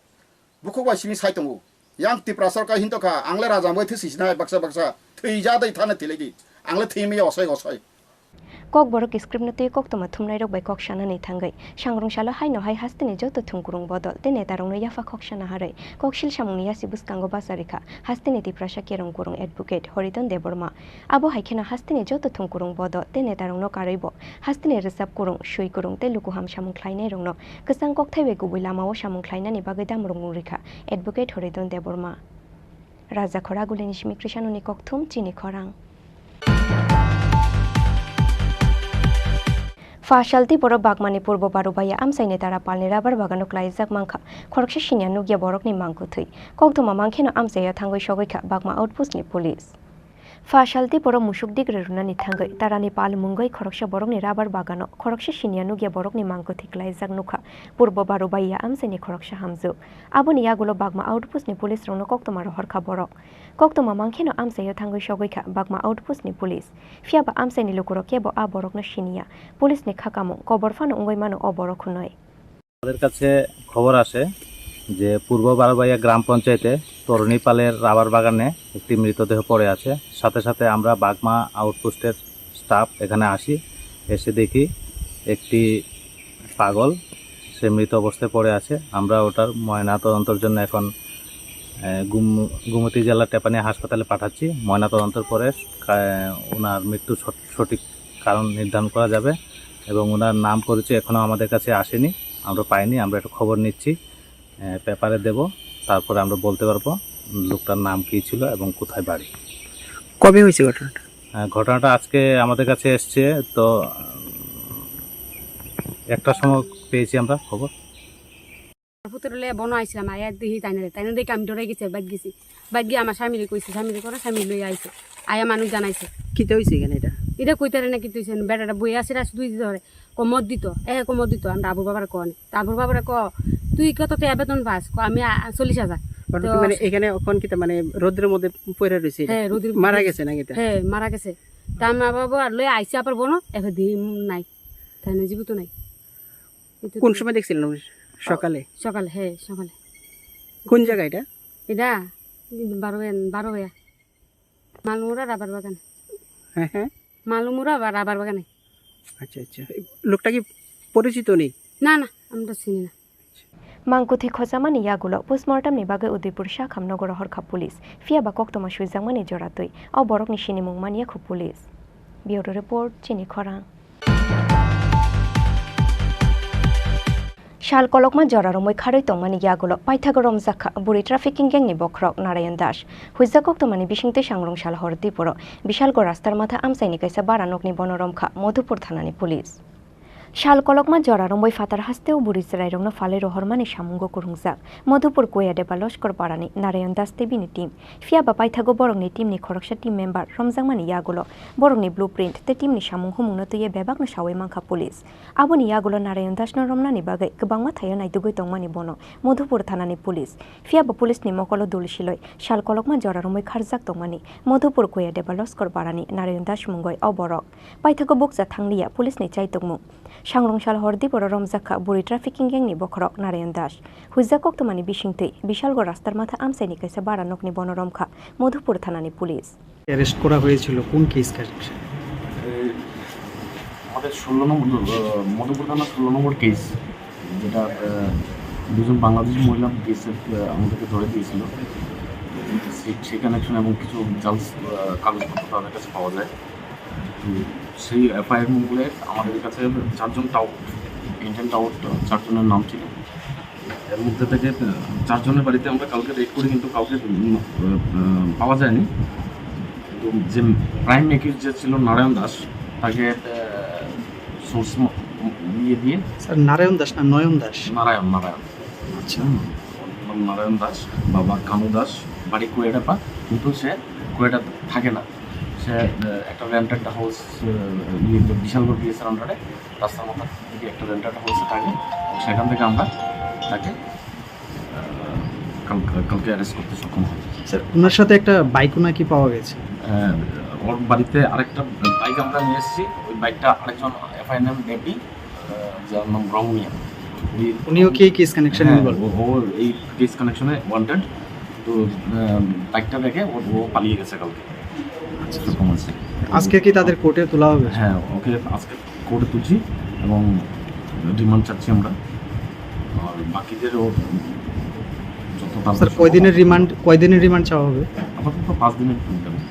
bukhuk bai simi sai tongo. Yang Tiprasa ka hinto kha, ang le rajam bai thwi sisina baksa baksa, thwi ja dai thana thilegi, ang le thwi mi osai osai. Kokborok script no twi koktwma thumnairok bai kok sanani thangwi, sangrung salo haino hai hasteni joto thwngkurung bodol tei netarokno yapha khok sana harwi, koksil samungni yasi bwskango bachari kha, hasteni Tiprasa kerong kurung Advocate Horidon Debbarma. Abo hai kheno hasteni joto thwngkurung bodol tei netarokno karwibo hasteni rwchap kurung, swi kurung tei lukuham samung khlainairokno kwchang kokthai bai kubui lamao samung khlainani bagwi damrung rwkha Advocate Horidon Debbarma. Raja Khoragulini simi Krishanoni kokthum chini khorang. Pha salti borok Bagmani Purbo Barubaya amchaini Tarapalni rabar bagano klaijak mankha, khoroksa siniya nukya borokni mangkwthwi. Koktwma mankheno amchaio thangwi sogwi kha Bagma outpost ni police. Pha salti borok musuk digre rwnani thangwi Tarani pal mungwi khoroksa borokni rabar bagano khoroksa siniya nukya borokni mangkwthwi klaijak nukha Purbo Barubaya amchaini khoroksa hamjwk. Aboni yagulo Bagma outpost ni police rokno koktwma rohorkha borok. Koktwma mankheno amchaio thangwi sogwi kha Bagma outpost ni police. Phiya ba amchaini lukurok kebo a borokno siniya. Police ni kha kamung kobor phano wngwi mano o borok hwnwi. আমাদের কাছে খবর আসে যে পূর্ব বারোবাইয়া গ্রাম পঞ্চায়েতে তরুণী পালের রাবার বাগানে একটি মৃতদেহ পড়ে আছে। সাথে সাথে আমরা বাগমা আউটপোস্টের স্টাফ এখানে আসি, এসে দেখি একটি পাগল, সে মৃত অবস্থায় পড়ে আছে। আমরা ওটার ময়নাতদন্তর জন্য এখন, আহ, গুম-, গোমতী জেলা টেপানিয়া হাসপাতালে পাঠাচ্ছি। ময়নাতদন্তর পরে, আহ, ওনার মৃত্যু সঠ-, সঠিক কারণ নির্ধারণ করা যাবে এবং ওনার নাম পরিচয় এখনও আমাদের কাছে আসেনি, আমরা পাইনি। আমরা একটা খবর নিচ্ছি, আহ, পেপারে দেব, তারপরে আমরা বলতে পারবো লোকটার নাম কী ছিল এবং কোথায় বাড়ি। কবে হয়েছে ঘটনাটা? আহ, ঘটনাটা আজকে আমাদের কাছে এসছে, তো, উম, একটার সময় পেয়েছি আমরা খবর। Putro le bono aisram, aya dihi tainare, tainare dekhe ami dorai gesi, bad gesi. Bad gi ama samire koise, samire koro, samire loi aise. Aya manuj jan aise. কিতা হয়েছে এখানে এটা? Ida koitare na kitu sen, bera da boi ase ras dui dore. Komot dito, e komot dito, amra abur babare kone. Abur babare ko, tui koto te beton pas, ko ami a-, a-, চল্লিশ হাজার. মানে এখানে এখন কিতা মানে রোদ্রের মধ্যে পড়ে রয়েছে এটা? হ্যাঁ, রোদ্রের মধ্যে। মারা গেছে না কিতা? হ্যাঁ, মারা গেছে। তা মা বাবা আর লই আইছে আবার বনো, এখন দিন নাই। তাই না, জীবিত নাই। কোন সময় দেখছিলেন উনি? সকালে? সকালে, হ্যাঁ, সকালে। কোন জায়গা এটা? এটা বারো, বারো ভাইয়া। মালমুরা রাবার বাগান। হ্যাঁ, হ্যাঁ। মালমুরা বা রাবার বাগানে। আচ্ছা, আচ্ছা। লোকটা কি পরিচিত নেই? না, না, আমরা চিনি না। Mangkwthwi khochamani yagulo postmortem ni bagwi Udaipur Sakham nogo rohorkha police. Phiya ba koktwma swijakmani jora twi o borokni sinimung manya khu police. Bureau report, chini khorang. Sal kolokma jora romwi kharwi tongmani yagulo paithago romjak kha bwrwi trafficking gang ni bokhorok Narayan Das. Huijak koktwmani bisingtwi sangrung sal hor diporo Bishalgo rastar matha amchaini kaisa bara nokni bono romkha Madhupur thanani police. Sal kolokma jora romwi phatar hasteo bwrwi chwrairokno phalwi rohormani samungo kwrwngjak Madhupur Koyadeba Loskor parani Narayan Das tei bini team. Phiya ba paithago borokni teamni khoroksa team member romjakmani yagulo borokni blueprint tei teamni samung humungno twiwi bebakno sawi mankha police. Aboni yagulo Narayan Dasno romnani bagwi kwbangma thaio naitugwi tongmani bono Madhupur thanani police. Phiya ba police ni mokolo dul siloi sal kolokma jora romwi kharjak tongmani Madhupur Koyadeba Loskor parani Narayan Das mungwi o borok. Paithago bukcha thangliya police ni chaitokmung. Sangrong sal hor diboro romjak kha bwrwi trafficking gang ni bokhorok Narayan Das. Huijak koktwmani bisingtwi Bishalgarh rastar matha amchaini kaisa bara nokni bono romkha Madhupur thanani police. Arrest করা হয়েছিল কোন case connection? এ, আমাদের ষোলো নম্বর, আহ, মধুপুর থানা ষোলো নম্বর কেস, যেটা, আহ, দুজন বাংলাদেশি মহিলা বিএসএফ, আহ, আমাদেরকে ধরে দিয়েছিল। সে-, সেই কানেকশন এবং কিছু জাল, আহ, কাগজপত্র তাদের কাছে পাওয়া যায়। তো সেই এফআইআর মোড়ে আমাদের কাছে চারজন টাউট, ইন্ডিয়ান টাউট, আহ, চারজনের নাম ছিল। এর মধ্যে থেকে, আহ, চারজনের বাড়িতে আমরা কালকে রেড করি, কিন্তু কাউকে, উম, আহ, আহ, পাওয়া যায়নি। কিন্তু যে প্রাইম অ্যাকিউজ যে ছিল নারায়ণ দাস, তাকে, আহ, সোর্স ম-, ইয়ে দিয়ে স্যার, নারায়ণ দাস না নয়ন দাস? নারায়ণ, নারায়ণ। আচ্ছা। হুম, ওর নাম নারায়ণ দাস, বাবা কানু দাস, বাড়ি কুয়েডাপা, কিন্তু সে কুয়েডা থাকে না। সে, আহ, একটা রেন্টেড হাউস, আহ, ইয়ে, বিশালগড় বিএসএর আন্ডারে রাস্তার মাথা থেকে একটা রেন্টেড হাউসে থাকে, এবং সেখান থেকে আমরা তাকে, আহ, কাল-, কালকে অ্যারেস্ট করতে সক্ষম হই। স্যার, ওনার সাথে একটা বাইকও নাকি পাওয়া গেছে? হ্যাঁ, ওর বাড়িতে আরেকটা বাইক আমরা নিয়ে এসেছি, ওই বাইকটা আরেকজন এফআইএনএম বেবি, আহ, যার নাম রং মিয়া। উনি উনিও কি এই কেস কানেকশনে হ্যাঁ, ইনভলভ? ও, ও এই কেস কানেকশনে ওয়ান্টেড। তো, আহ, বাইকটা রেখে ও, ও পালিয়ে গেছে কালকে। আচ্ছা। এরকম আছে। আজকে কি তাদের কোর্টে তোলা হবে? হ্যাঁ, ওকে আজকে কোর্টে তুলছি এবং রিমান্ড চাচ্ছি আমরা। আর বাকিদেরও যত তাড়াতাড়ি স্যার, সম্ভব কয়দিনের রিমান্ড, কয়দিনের রিমান্ড চাওয়া হবে? আপাতত পাঁচ দিনের remand.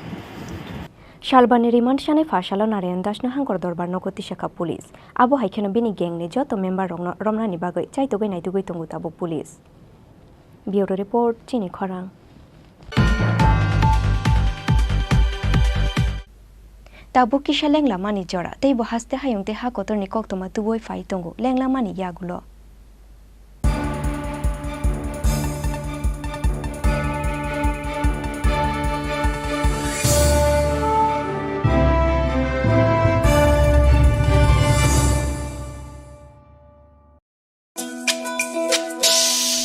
Salbani remand sanai pha salo Narayan Das no Hangkor Dorbar nogo tisa kha police. Abo hai kheno bini gang ni joto member rok no romnani bagwi chaitugwi naitugwi tongo tabuk police. Bureau report, Chini Khorang. Tabuk kisa lenglamani jora, tei bo haste hayung tei ha kotorni koktwma tubui phai tongo lenglamani yagulo.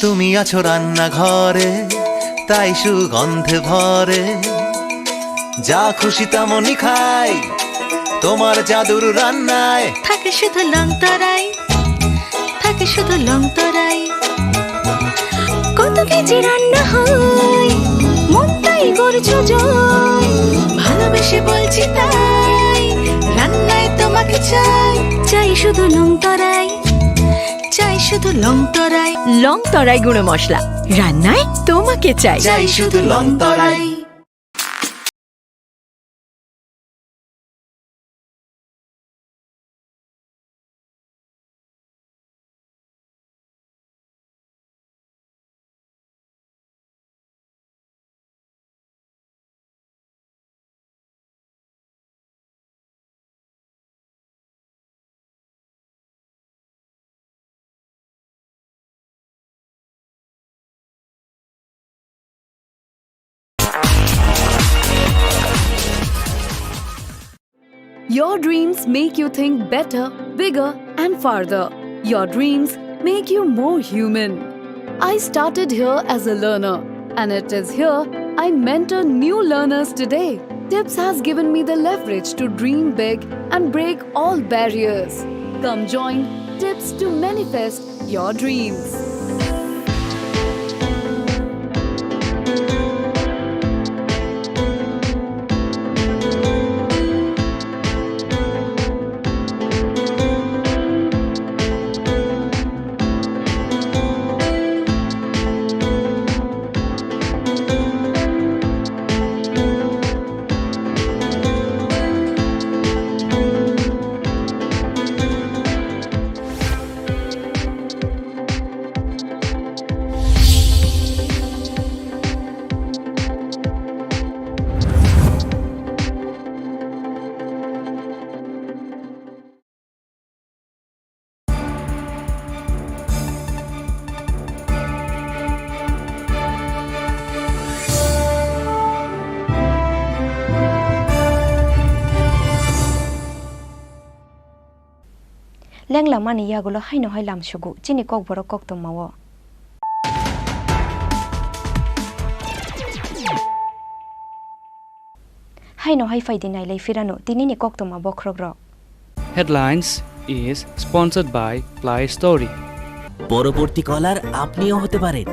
তুমি আছো রান্নাঘরে, তাই সুগন্ধে ভরে। যা খুশি তেমনই খাই, তোমার জাদুর রান্নায়। থাকে শুধু লং তরাই, থাকে শুধু লং তরাই। কত কেজি রান্না হয়, মনটাই করছো জয়। ভালোবেসে বলছি তাই, রান্নায় তোমাকে চাই। চাই শুধু লং তরাই, চাই শুধু লং তরাই। লং তরাই গুঁড়ো মশলা, রান্নায় তোমাকে চাই। চাই শুধু লং তরাই। Your dreams make you think better, bigger, and farther. Your dreams make you more human. I started here as a learner, and it is here I mentor new learners today. Tips has given me the leverage to dream big and break all barriers. Come join Tips to manifest your dreams. Lenglamani yagulo haino hai lamsugo chini kokborok koktwmao. Haino hai phaidi nailai phirano tinini koktwma bokhorokrok. Headlines. Is sponsored by Play Story. পরবর্তী কলার আপনিও হতে পারেন।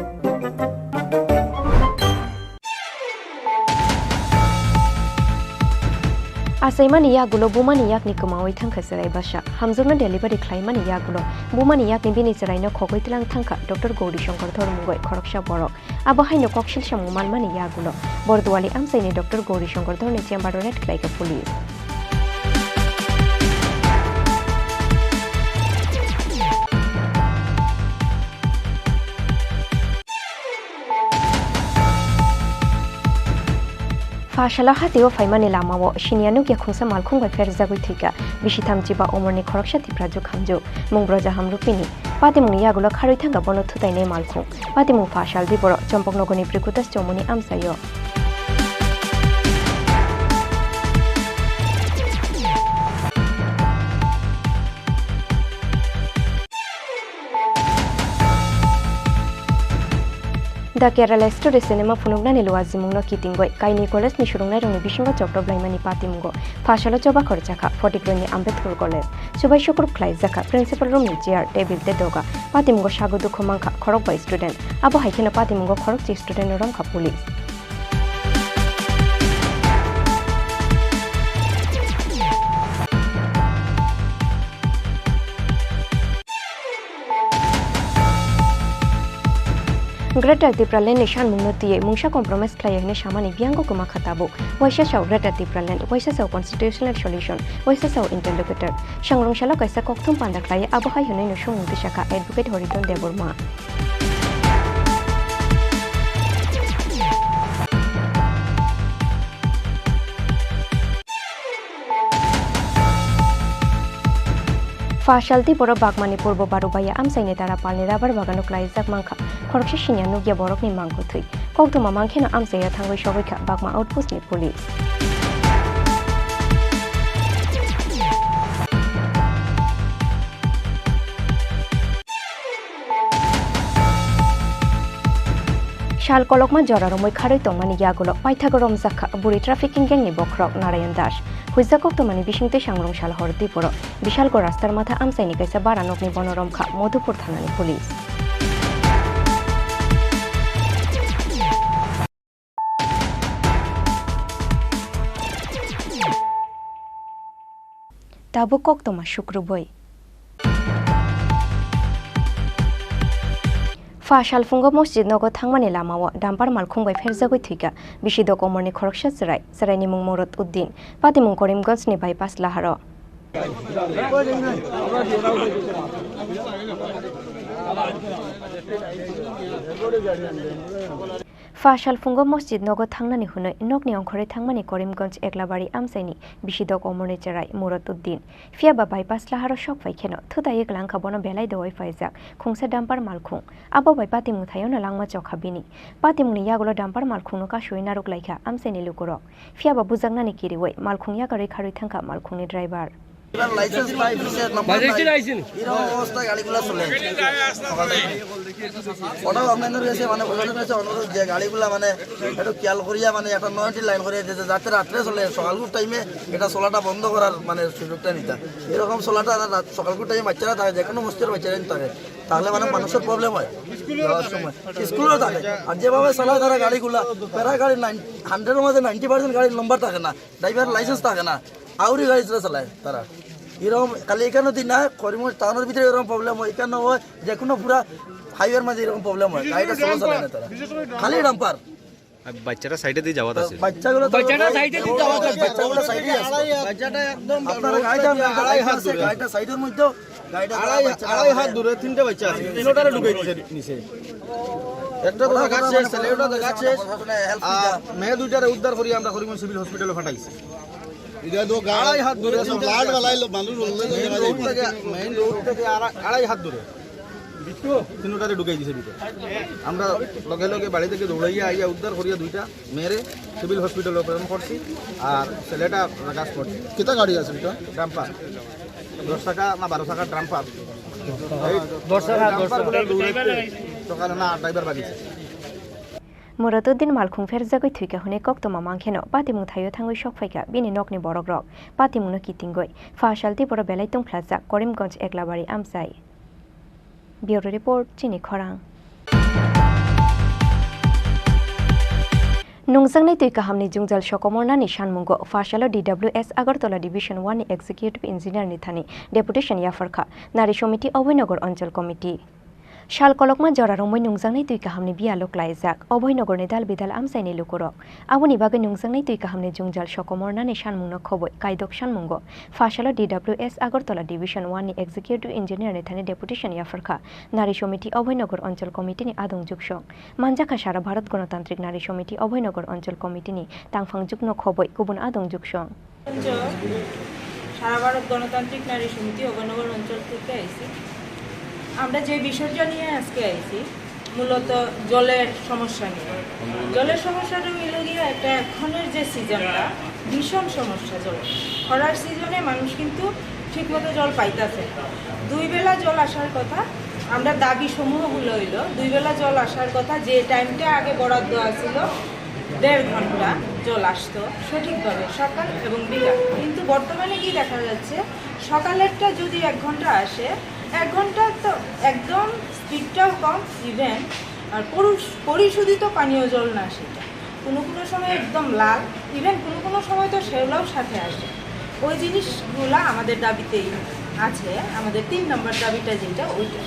Achaimani yagulo bumani yakni kwmawi thangkha chwrai basa. Hamjakno delivery khlaimani yagulo bumani yakni bini chwraino khogwi tlang thangkha Doctor Gauri Shankar Dhor mungwi khoroksa borok. Abo haino koksil samung manmani yagulo Borduali amchaini Doctor Gauri Shankar Dhorni chamber-o raid khlaikha police. Phasalo hatio phaimani lamao siniya nukya khungsa malkhung bai pherjagwi thwikha. Bisi thamchi ba umorni khoroksa Tiprajwk hamjwk, mung Broja Hamrupini. Patimungni yagulo kharwi thangkha bono thutainai malkhung. Patimung Phasal Diboro, Chompoknogorni Brikudas Chomuni amchaio. The Kerala Story cinema phunuknani luajimungno kitingwi kainwi college-ni swrwngnairokni bisingo choktok blaimani patimungo Phasalo choba khorjakha Photograni Ambedkar College. Chubai sukrub khlaijakha principal room ni chair, table tei doga. Patimungo sago dukhu mankha khorokbai student. Abo hai kheno patimungo khorokchi student no romkha police. Greater Tipraland ni sanmungno twiwi mungsa compromise khlaiya hwnwi samani biyanggo kwmakha tabuk. Waisa sao Greater Tipraland, waisa sao constitutional solution, waisa sao interlocutor. Sangrong salo kaisa kokthum panda khlaiwi abo hai hwnwino songmung tisakha Advocate Horiton Debbarma. Phasal Diboro Bagmani Purbo Barubaya amchaini Tarapalni rubber bagano klaijak mankha khoroksa siniya nukya borokni mangkwthwi. Koktwma mankheno amchaiya thangwi sogwikha Bagma outpost ni police. Sal kolokma jora romwi kharwi tongmani yagulo paithago romjakha bwrwi trafficking gang ni bokhorok Narayan Das. Huijak koktwmani bisingtwi sangrong sal hor diporo Bishalgarh rastar matha amchaini kaisa bara nokni bono romkha Madhupur thanani police. Tabuk koktwma sukrubwi. Pha salphungo mosjid nogo thangmani lamao dumper malkhung bai pherjagwi thwikha bisi dokomorni khoroksa chwrai. Chwraini mung Murad Uddin, patimung Karimganjni bypass laharo. Pha salphungo mosjid nogo thangnani hwnwi nokni ongkhorwi thangmani Karimganj Eklabari amchaini bisi dokomorni chwrai Murad Uddin. Phiya ba bypass laharo sok phai kheno thutaiwi kwlangkha bono belai dowai phaijak khungsa dumper malkhung. Abo bai patimung thaiono langma chokha bini. Patimungni yagulo dumper malkhungno kasui narwk laikha amchaini lukurok. Phiya ba bujaknani kiriwi malkhung yakarwi kharwi thangkha malkhungni driver. License bai officer number নাই। এরকম অবস্থা গাড়িগুলা চলে। সকাল টাইমে। ওটাও আপনাদের কাছে মানে প্রশাসনের কাছে অনুরোধ যে গাড়িগুলা মানে একটু খেয়াল করিয়া মানে একটা নয়টি লাইন করিয়া দিতে যাতে রাত্রে চলে, সকালকুর টাইমে এটা চলাটা বন্ধ করার মানে সুযোগটা নিতে। এরকম চলাটা রাত সকালকুর টাইমে বাচ্চারা থাকে, যে কোনো মসজিদের বাচ্চারা থাকে, তাহলে মানে মানুষের প্রবলেম হয় যাওয়ার সময়। স্কুলেও থাকে। আর যেভাবে চালায় তারা গাড়িগুলা, প্রায় গাড়ি নাইন হান্ড্রেডের মধ্যে নাইনটি পার্সেন্ট গাড়ির নম্বর থাকে না, ড্রাইভার লাইসেন্স থাকে না, আউরি গাড়ি তারা চালায় তারা। এরকম খালি এখানে দিন না, করিমগঞ্জ টাউনের ভিতরে এরকম প্রবলেম হয়, এখানে হয়, যে কোনো পুরা হাইওয়ের মাঝে এরকম প্রবলেম হয়, গাড়িটা স্লো চালায় না তারা, খালি ডাম্পার। আর বাচ্চারা সাইডে দিয়ে যাওয়াত আছে। বাচ্চাগুলো তো বাচ্চাটা সাইডে দিয়ে যাওয়াত আছে। বাচ্চাগুলো সাইডে আছে। বাচ্চাটা একদম আপনারা গাড়িটা আড়াই হাত আছে, দূরে। গাড়িটা সাইডের মধ্যে, গাড়িটা আড়াই, বাচ্চাটা আড়াই হাত দূরে তিনটা বাচ্চা আছে, তিনটারে ঢুকাই দিছে নিচে। একটা তো ওটা জায়গা শেষ, ছেলে ওটা জায়গা শেষ। প্রশাসনে হেল্প আর দিতে। মেয়ে দুইটারে উদ্ধার করি আমরা করিমগঞ্জ সিভিল হসপিটালে পাঠাইছি। এটা তো গা-, আড়াই হাত দূরে আছে। ব্লাড বালাই লো-, মানুষ বললে তো মেইন জায়গা রোড থেকে, মেইন রোড থেকে আড়া-, আড়াই হাত দূরে। তিনটারে ঢুকাই দিছে ভিতরে। আমরা লগে লগে বাড়ি থেকে দৌড়াইয়া আইয়া উদ্ধার করিয়া দুইটা মেয়েরে সিভিল হসপিটালে প্রেরণ করছি। আর ছেলেটা রাগাস করছে। কিতা গাড়ি আছে এটা? ডাম্পার। দশ টাকা না বারো টাকা ডাম্পার। এই দশ টাকা, দশ টাকা। ডাম্পারগুলো দৌড়াইতে সকালে না ড্রাইভার বাগিছে। Muraduddin malkhung pherjagwi thwikha hwnwi koktwma mankheno patimung thaio thangwi sokphaikha bini nokni borokrok. Patimungno kitingwi pha sal tei borok belai tongphlajak Karimganj Eklabari amchai. Bureau Report, Chini Khorang. Nungjaknai twi kahamni jwngjal sokomornani sanmungo pha salo D W S Agartala Division one ni Executive Engineer ni thani deputation yapharkha Nari Somiti Abhoynagar Anchal Committee. Sal kolokma jora romwi nungjaknai twi kahamni biyalo klaijak Abhoynagarni dal bidal amchaini lukurok. Aboni bagwi nungjaknai twi kahamni jwngjal sokomornani sanmungno khobwi kaidok sanmungo pha salo D W S Agartala Division one ni Executive Engineer ni thani deputation yapharkha Nari Somiti Abhoynagar Anchal Committee ni adong juksong. Manjakha Sara Bharat Ganatantrik Nari Somiti Abhoynagar Anchal Committee ni tangphang jukno khobwi kubun adong juksong. সারা ভারত গণতান্ত্রিক নারী সমিতি অভয়নগর অঞ্চল থেকে আইছি। আমরা যে বিষয়টা নিয়ে আজকে আইছি, মূলত জলের সমস্যা নিয়ে। জলের সমস্যাটা হইল গিয়ে একটা, এখনের যে সিজনটা, ভীষণ সমস্যা জল। খরার সিজনে মানুষ কিন্তু ঠিকমতো জল পাইতাছে না। দুই বেলা জল আসার কথা, আমরা দাবি সমূহগুলো হইল, দুই বেলা জল আসার কথা, যে টাইমটা আগে বরাদ্দ আছিল, দেড় ঘন্টা জল আসতো সঠিকভাবে সকাল এবং বিকাল, কিন্তু বর্তমানে কি দেখা যাচ্ছে, সকালেরটা যদি এক ঘন্টা আসে, এক ঘন্টা তো একদম স্পিডটাও কম, ইভেন আর পরিশ-, পরিশোধিত পানীয় জল না সেটা, কোনো কোনো সময় একদম লাল, ইভেন কোনো কোনো সময় তো শ্যাওলাও সাথে আসে। ওই জিনিসগুলা আমাদের দাবিতেই আছে, আমাদের তিন নম্বর দাবিটা যেটা, ওইটা।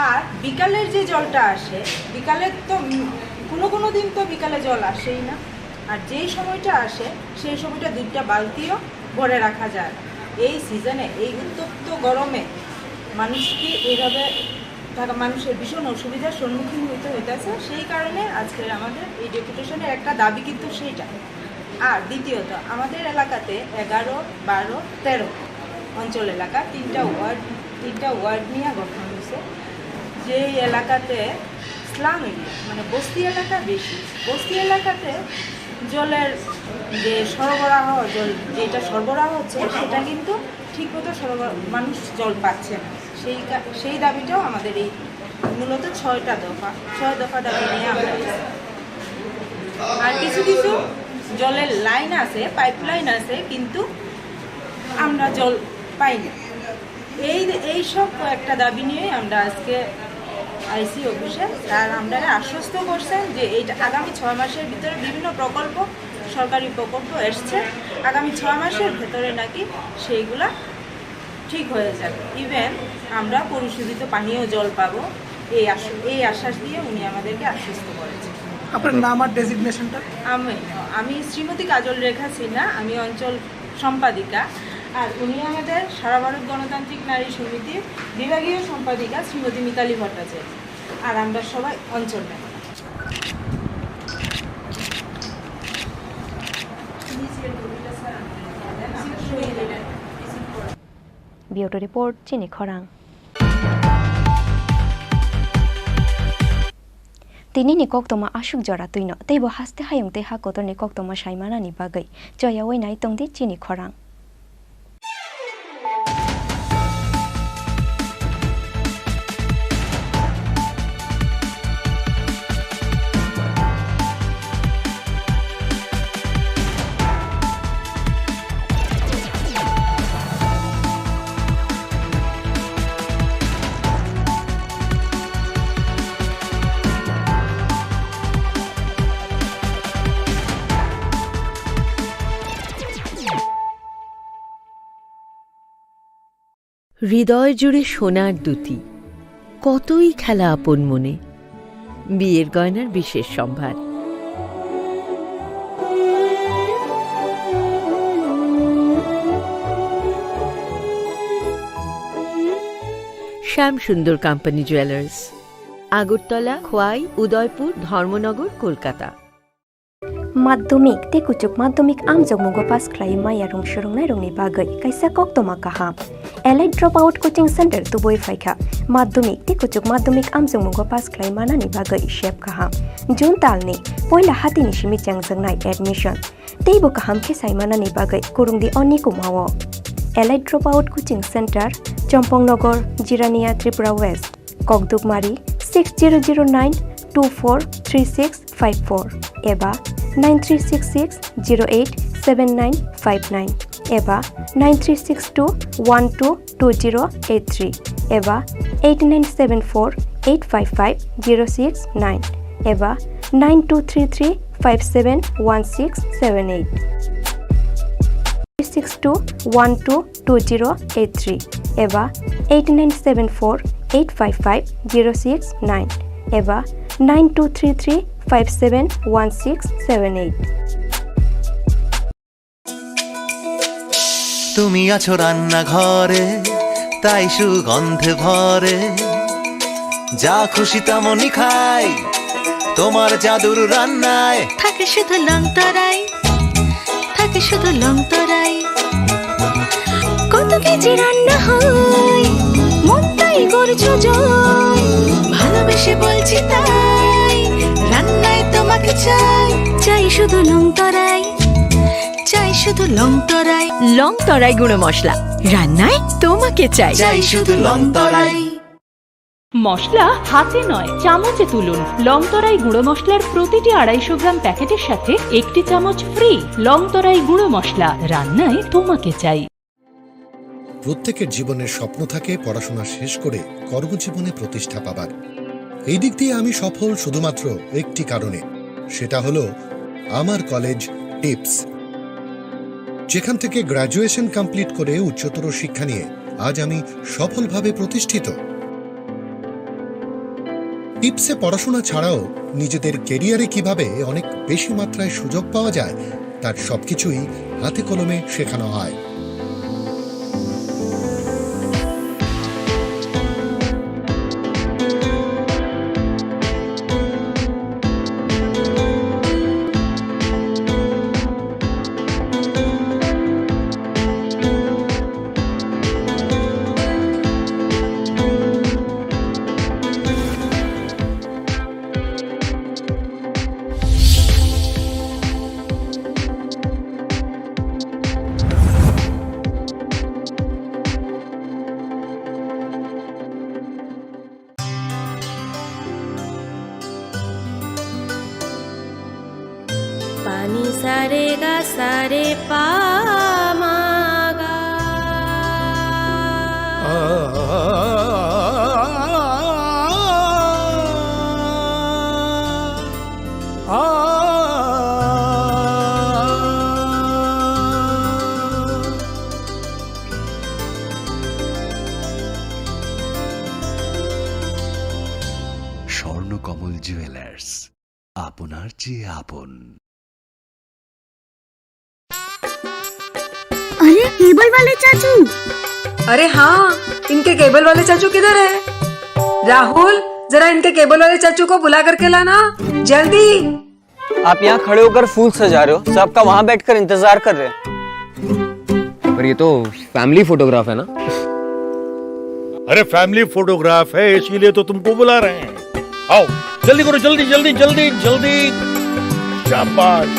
আর বিকালের যে জলটা আসে, বিকালে তো, উম, কোনো কোনো দিন তো বিকালে জল আসেই না, আর যেই সময়টা আসে সেই সময়টা দুইটা বালতিও ভরে রাখা যায়। এই সিজনে, এই উত্তপ্ত গরমে মানুষকে এইভাবে থাকা, মানুষের ভীষণ অসুবিধার সম্মুখীন হইতে হইতেছে। সেই কারণে আজকের আমাদের এই ডেপুটেশনের একটা দাবি কিন্তু সেইটা। আর দ্বিতীয়ত, আমাদের এলাকাতে এগারো, বারো, তেরো অঞ্চল এলাকা, তিনটা ওয়ার্ড, তিনটা ওয়ার্ড নিয়ে গঠন হয়েছে। যে এলাকাতে স্লাম এরিয়া, মানে বস্তি এলাকা বেশি, বস্তি এলাকাতে জলের যে সরবরাহ, জল যেটা সরবরাহ হচ্ছে, সেটা কিন্তু ঠিকমতো সরবরাহ, মানুষ জল পাচ্ছে না। সেই কা-, সেই দাবিটাও আমাদের এই মূলত ছয়টা দফা, ছয় দফা দাবি নিয়ে আমরা এসেছি। আর কিছু কিছু জলের লাইন আছে, পাইপলাইন আছে, কিন্তু আমরা জল পাই না। এই, এই সব কয়েকটা দাবি নিয়ে আমরা আজকে আইসি অফিসে, স্যার আমরারে আশ্বস্ত করছেন যে এইটা আগামী ছয় মাসের ভিতরে বিভিন্ন প্রকল্প, সরকারি প্রকল্প এসছে, আগামী ছয় মাসের ভেতরে নাকি সেইগুলা ঠিক হয়ে যাবে, ইভেন আমরা পরিশোধিত পানীয় জল পাবো, এই আশ-, এই আশ্বাস দিয়ে উনি আমাদেরকে আশ্বস্ত করেছেন। আপনার নাম আর ডেজিগনেশনটা? আমি, আমি শ্রীমতী কাজল রেখা সিনহা, আমি অঞ্চল সম্পাদিকা। আর উনি আমাদের সারা ভারত গণতান্ত্রিক নারী সমিতির বিভাগীয় সম্পাদিকা শ্রীমতী মিতালী ভট্টাচার্য। আর আমরা সবাই অঞ্চল member. Bureau Report, Chini Khorang. Tinini koktwma aswk jora twino, teibo haste hayung tei ha kotorni koktwma saimanani bagwi choyaui nai tongdi Chini Khorang. হৃদয় জুড়ে সোনার দুতি, কতই খেলা আপন মনে। বিয়ের গয়নার বিশেষ সম্ভার। শ্যাম সুন্দর কোম্পানি জুয়েলার্স, আগরতলা, খোয়াই, উদয়পুর, ধর্মনগর, Kolkata. Madhyamik tei kuchuk madhyamik amjokmungo pass khlaiwi maya rwng swrwngnairokni bagwi kaisa koktwma kaham. Elite Dropout Coaching Center tubui phaikha. Madhyamik tei kuchuk madhyamik amjokmungo pass khlai manani bagwi sep kaham. June talni poila hatini simi chengjaknai admission. Teibo kaham khe sai manani bagwi kwrwngdi o nikumao. Elite Dropout Coaching Center, Chompong Nogor, Jirania, Tripura West. Kokdukmari six zero zero nine two four three six five four eba nine three six six zero eight seven nine five nine eba nine three six two one two two zero eight three eba eight nine seven four eight five five zero six nine eba nine two three three five seven one six seven eight six two one two two zero eight three eba eight nine seven four eight five five zero six nine eba nine two three three five seven one six seven eight। তুমি আছো রান্নাঘরে, তাই সুগন্ধে ভরে, যা খুশি তেমনই খাই তোমার জাদুর রান্নায়। থাকে শুধু লং তরাই, থাকে শুধু লং তরাই। কত কেজি রান্না হয়, মন তাই করছো জয়। ভালোবেসে বলছি তাই, রান্নায় তোমাকে চাই। চাই শুধু লং তরাই, চাই শুধু লং তরাই। লং তরাই গুঁড়ো মশলা, রান্নায় তোমাকে চাই। চাই শুধু লং তরাই। মশলা হাতে নয়, চামচে তুলুন। লং তরাই গুঁড়ো মশলার প্রতিটি আড়াইশো গ্রাম প্যাকেটের সাথে একটি চামচ ফ্রি। লং তরাই গুঁড়ো মশলা, রান্নায় তোমাকে চাই। প্রত্যেকের জীবনের স্বপ্ন থাকে পড়াশোনা শেষ করে কর্মজীবনে প্রতিষ্ঠা পাবার। এই দিক দিয়ে আমি সফল শুধুমাত্র একটি কারণে, সেটা হলো আমার কলেজ টিপস, যেখান থেকে গ্র্যাজুয়েশন কমপ্লিট করে উচ্চতর শিক্ষা নিয়ে আজ আমি সফলভাবে প্রতিষ্ঠিত। টিপসে পড়াশোনা ছাড়াও নিজেদের ক্যারিয়ারে কিভাবে অনেক বেশি মাত্রায় সুযোগ পাওয়া যায়, তার সবকিছুই হাতে কলমে শেখানো হয়। Pani sare ga sare pa ma ga. Swarnakamal jewellers, আপনার চেয়ে আপন। अरे, केबल वाले चाचू। अरे हाँ, इनके केबल वाले चाचू किधर है? राहुल, जरा इनके केबल वाले चाचू को बुला करके लाना, जल्दी। आप यहाँ खड़े होकर फूल सजा रहे हो, सबका वहाँ बैठकर इंतजार कर रहे हैं। पर ये तो फैमिली फोटोग्राफ है ना? अरे, फैमिली फोटोग्राफ है, इसीलिए तो तुमको बुला रहे हैं। आओ, जल्दी करो, जल्दी, जल्दी, जल्दी, जल्दी। शाबाश।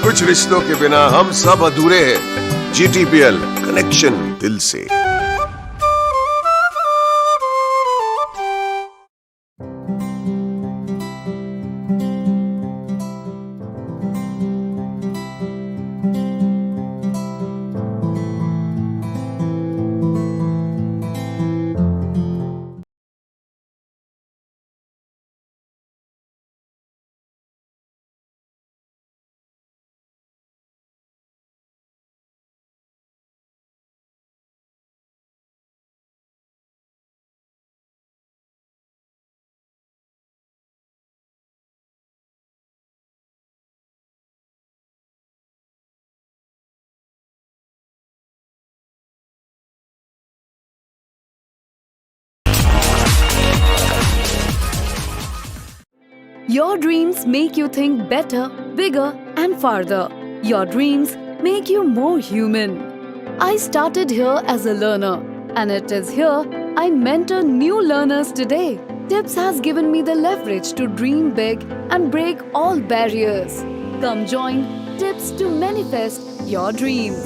कुछ रिश्तों के बिना हम सब अधूरे हैं। जीटीपीएल, कनेक्शन दिल से। Your dreams make you think better, bigger, and farther. Your dreams make you more human. I started here as a learner, and it is here I mentor new learners today. Tips has given me the leverage to dream big and break all barriers. Come join Tips to manifest your dreams.